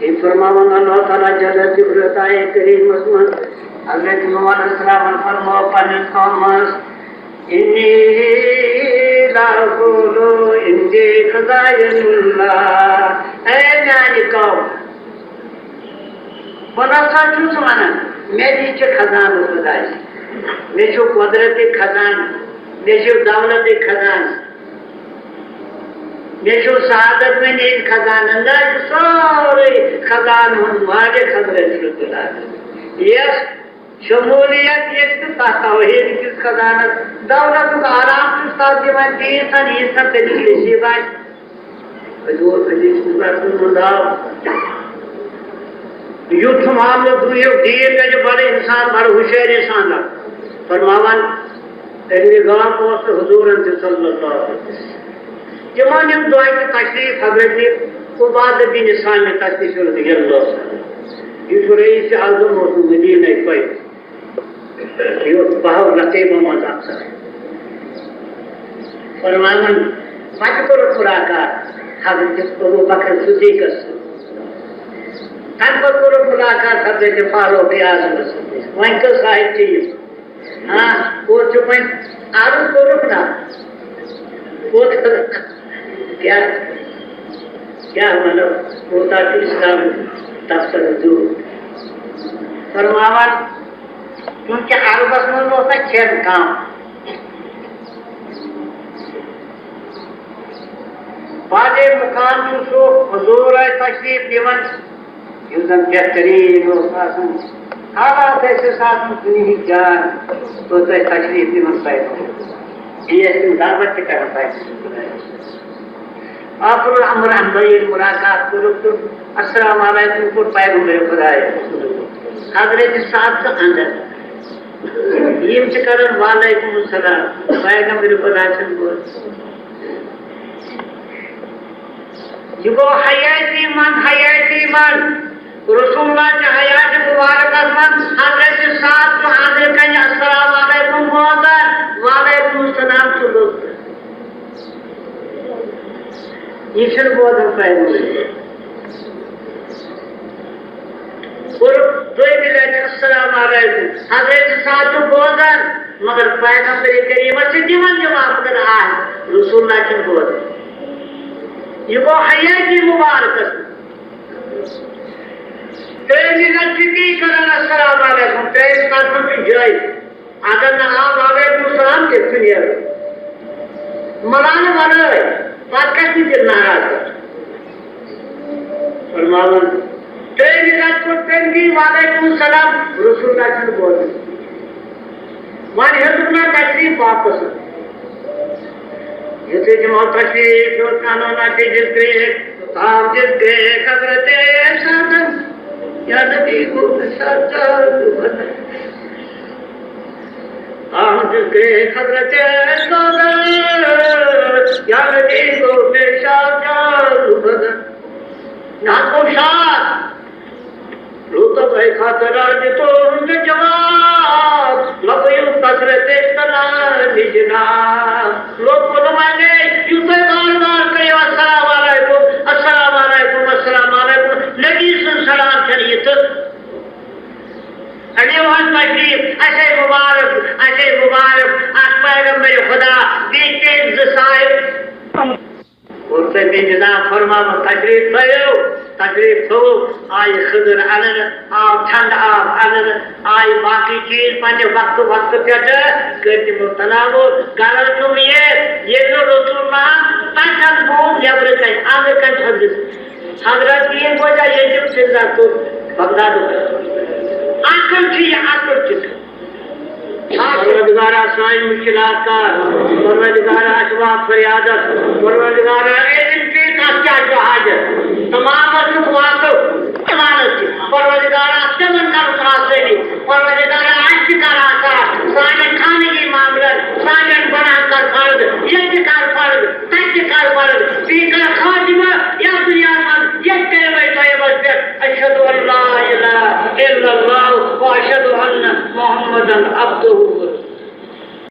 تٔمۍ فرماوان اللہ تعالیٰ جل ذکرہ آیت کریمس منٛز، حضرت نوح علیہ السلامن فرموو پننِس قومس، انی لا اقول عندی خزائن اللہ، اے میانہِ قوم، بہٕ نہ سا چھُس ونان مےٚ نِش چھِ خزانہٕ خدایہِ، مےٚ چھُ قۄدرتٕکۍ خزانہٕ، مےٚ چھُ دولتٕکۍ خزانہٕ۔ مےٚ چھُ سعادت مندی ہٕنٛدۍ خزانہٕ، نہ، یہِ چھُ سورُے خزانہٕ ہُنٛد مالک حضرت رب العالمین۔ یۄس شمولیت ییٚتہِ تہٕ تتھ توحید کِس خزانس، دولتُک آرام چھُس تتھ دِوان، تیٖژ ہن ییٖژ ہن تٔمِس نصیب آسہِ۔ حضور حدیث کِس بارس منٛز آو۔ یُتھ معاملہٕ دُنیاہُک دیٖن گژھِ بڑٕ انسان، بڑٕ ہُشٲرِ سان لگہِ۔ فرماوان، علمِ غیب اوس نہٕ حضوٗرن تہِ صلی اللہ علیہ وسلم۔ تِمن یِم دۄہ تہِ تشریف حضرت عبادہ بن صامت تشریف رضی اللہ عنہ۔ یہِ چھُ رئیس اعظم اوسمُت مدینہ طیبہ۔ یہِ اوس بہو نقیبہ منٛز اکثر۔ فرماوان، پتہٕ کوٚرُکھ ملاقات حضرت ابو بکر صدیقس سۭتۍ۔ تَمہِ پتہٕ کوٚرُکھ ملاقات حضرت فاروق اعظمس سۭتۍ۔ وۄنۍ کٔژ صاحب چھِ یِم؟ ہاں، کوٚر چھُ وۄنۍ عرض کوٚرُکھ نا؟ کوٚر کیٛاہ، کیٛاہ وَنو، کوٗتاہ چھُ اِسلام تَتھ پٮ۪ٹھ دوٗر؟ فرماوان، چوٗنٛکہِ عربَس منٛز اوس نہ کھٮ۪ن کَم۔ بعضے مُقام چھُ سُہ حضوٗر آسہِ تشریٖف نِوان، یُس زن بہتریٖن اوس آسان، حالات ٲسۍ آسان دُنیہٕکۍ جان، توٚت ٲسۍ تشریٖف نِوان پیغمبر۔ بیٚیہِ ٲسۍ تِم دعوت تہِ کران پیغمبر خدایَس۔ آخر الامر اَمہِ دۄہ ییٚلہِ مُلاقات کوٚرُکھ تہٕ السلام علیکم کوٚر پیغمبر خدایَس۔ حضرت سعد چھُ اندر، یِم چھِ کران وعلیکم السلام، پیغمبر خدا چھُنہٕ بوزان۔ یہِ گوٚو حیاتی منٛز، حیاتی منٛز۔ رسول اللہ چہِ حیاتِ مبارکس منٛز حضرت سعد چھُ أنٛدرٕ کنہِ السلام علیکم بوزان، وعلیکم السلام چھُ بوزان۔ یہِ چھُنہٕ بوزان پیغمبر۔ کوٚر دوٚیمہِ لٹہِ السلام علیکم۔ حضرت سعد چھُ بوزان، مگر پیغمبر کریمس چھِ دِوان جواب، مگر آ، رسول اللہ چھُنہٕ بوزان۔ یہِ گوٚو حیاتی مبارکس۔ ترٛیٚیمہِ لٹہِ چھُ تی کران السلام علیکم، ترٛیٚیِم قدمس چھُ جٲیِز۔ اگر نہٕ آو وعلیکم السلام، تیٚلہِ چھُ نیرُن۔ ملانہٕ ورٲے پتہٕ کتہِ نہٕ دِل ناراض گژھُن۔ فرماوان، ترٛیٚیِمہِ لٹہِ کوٚر تٔمۍ بیٚیہِ وعلیکم السلام، رسول اللہ چھُنہٕ بوزان۔ وۄنۍ ہیوٚتُکھ نہ تشریٖف واپس۔ یُتھُے تِمو تشریٖف ہیوٚت، انو نہ تِہنٛدِس گرٛیکھ، تام دِژ گرٛیکھ حضرت سعدن، یا نبی گوٚو نہٕ سردار بدل۔ تام دِژ گرٛیکھ حضرت سعدن، یا نبی گوٚو نہٕ سردار بدل۔ نہ گوٚو شاد۔ لوٗکو گٔے خاطر آز تُہُنٛد جواب، لۄکُے یُتھ کثرت تلان جناب۔ لوٗکو ووٚن وۄنۍ، یُتھ تُہۍ وارٕ وارٕ کٔرِو السلام علیکم، السلام علیکم، السلام علیکم، نبی سُنٛد سلام چھَنہٕ یہِ تہٕ۔ أنِو حظ تشریٖف، اَسے مُبارک، اَسے مُبارک، اَکھ پیغمبر خدا، بیٚیہِ تٔمۍ زٕ صاحب۔ اور تٔمۍ نظام فرماوُن، تشریٖف تھٲیِو، تشریٖف تھٲوُکھ، آیہِ خٔدٕر اَننہٕ، آو ٹھنٛڈٕ آب اَننہٕ، آیہِ باقٕے چیٖز پنٛنہِ وقتہٕ وقتہٕ پٮ۪ٹھٕ، کٔرۍ تِمو تناوُر، غرض چھُم یہِ، ییٚلہِ نہٕ رسول نیبرٕ کنہِ، اندرٕ کنہِ چھٔکرِس۔ حضرت پیٖر بوزا ییٚتیُک سِلسلہٕ تہٕ بغدادُک۔ عقل چھُ یہِ، عقل چھُ۔ پروردگارا، سانہِ مُشکِلات کر۔ پروردگارا، اَسہِ وات فریادس۔ پروردگارا، علم پیٖر کَتھ کیٛاہ چھُ حاجت؟ تمامس چھُکھ واقف۔ پانس تہِ۔ پروردگارا، تِمن کر آسٲنی۔ پروردگارا، اَسہِ تہِ کر آسان۔ سانٮ۪ن خانگی معاملن، سانٮ۪ن گۄناہن کر فرض۔ ییٚتہِ کر فرض۔ تتہِ کر فرض، بیٚیہِ کر خاتمہ یتھ دُنیاہس منٛز، یتھ کلمہ طیبس پٮ۪ٹھ، اشہد ان لا الہ الا اللہ و اشہد ان محمدا عبدہ و رسولہ۔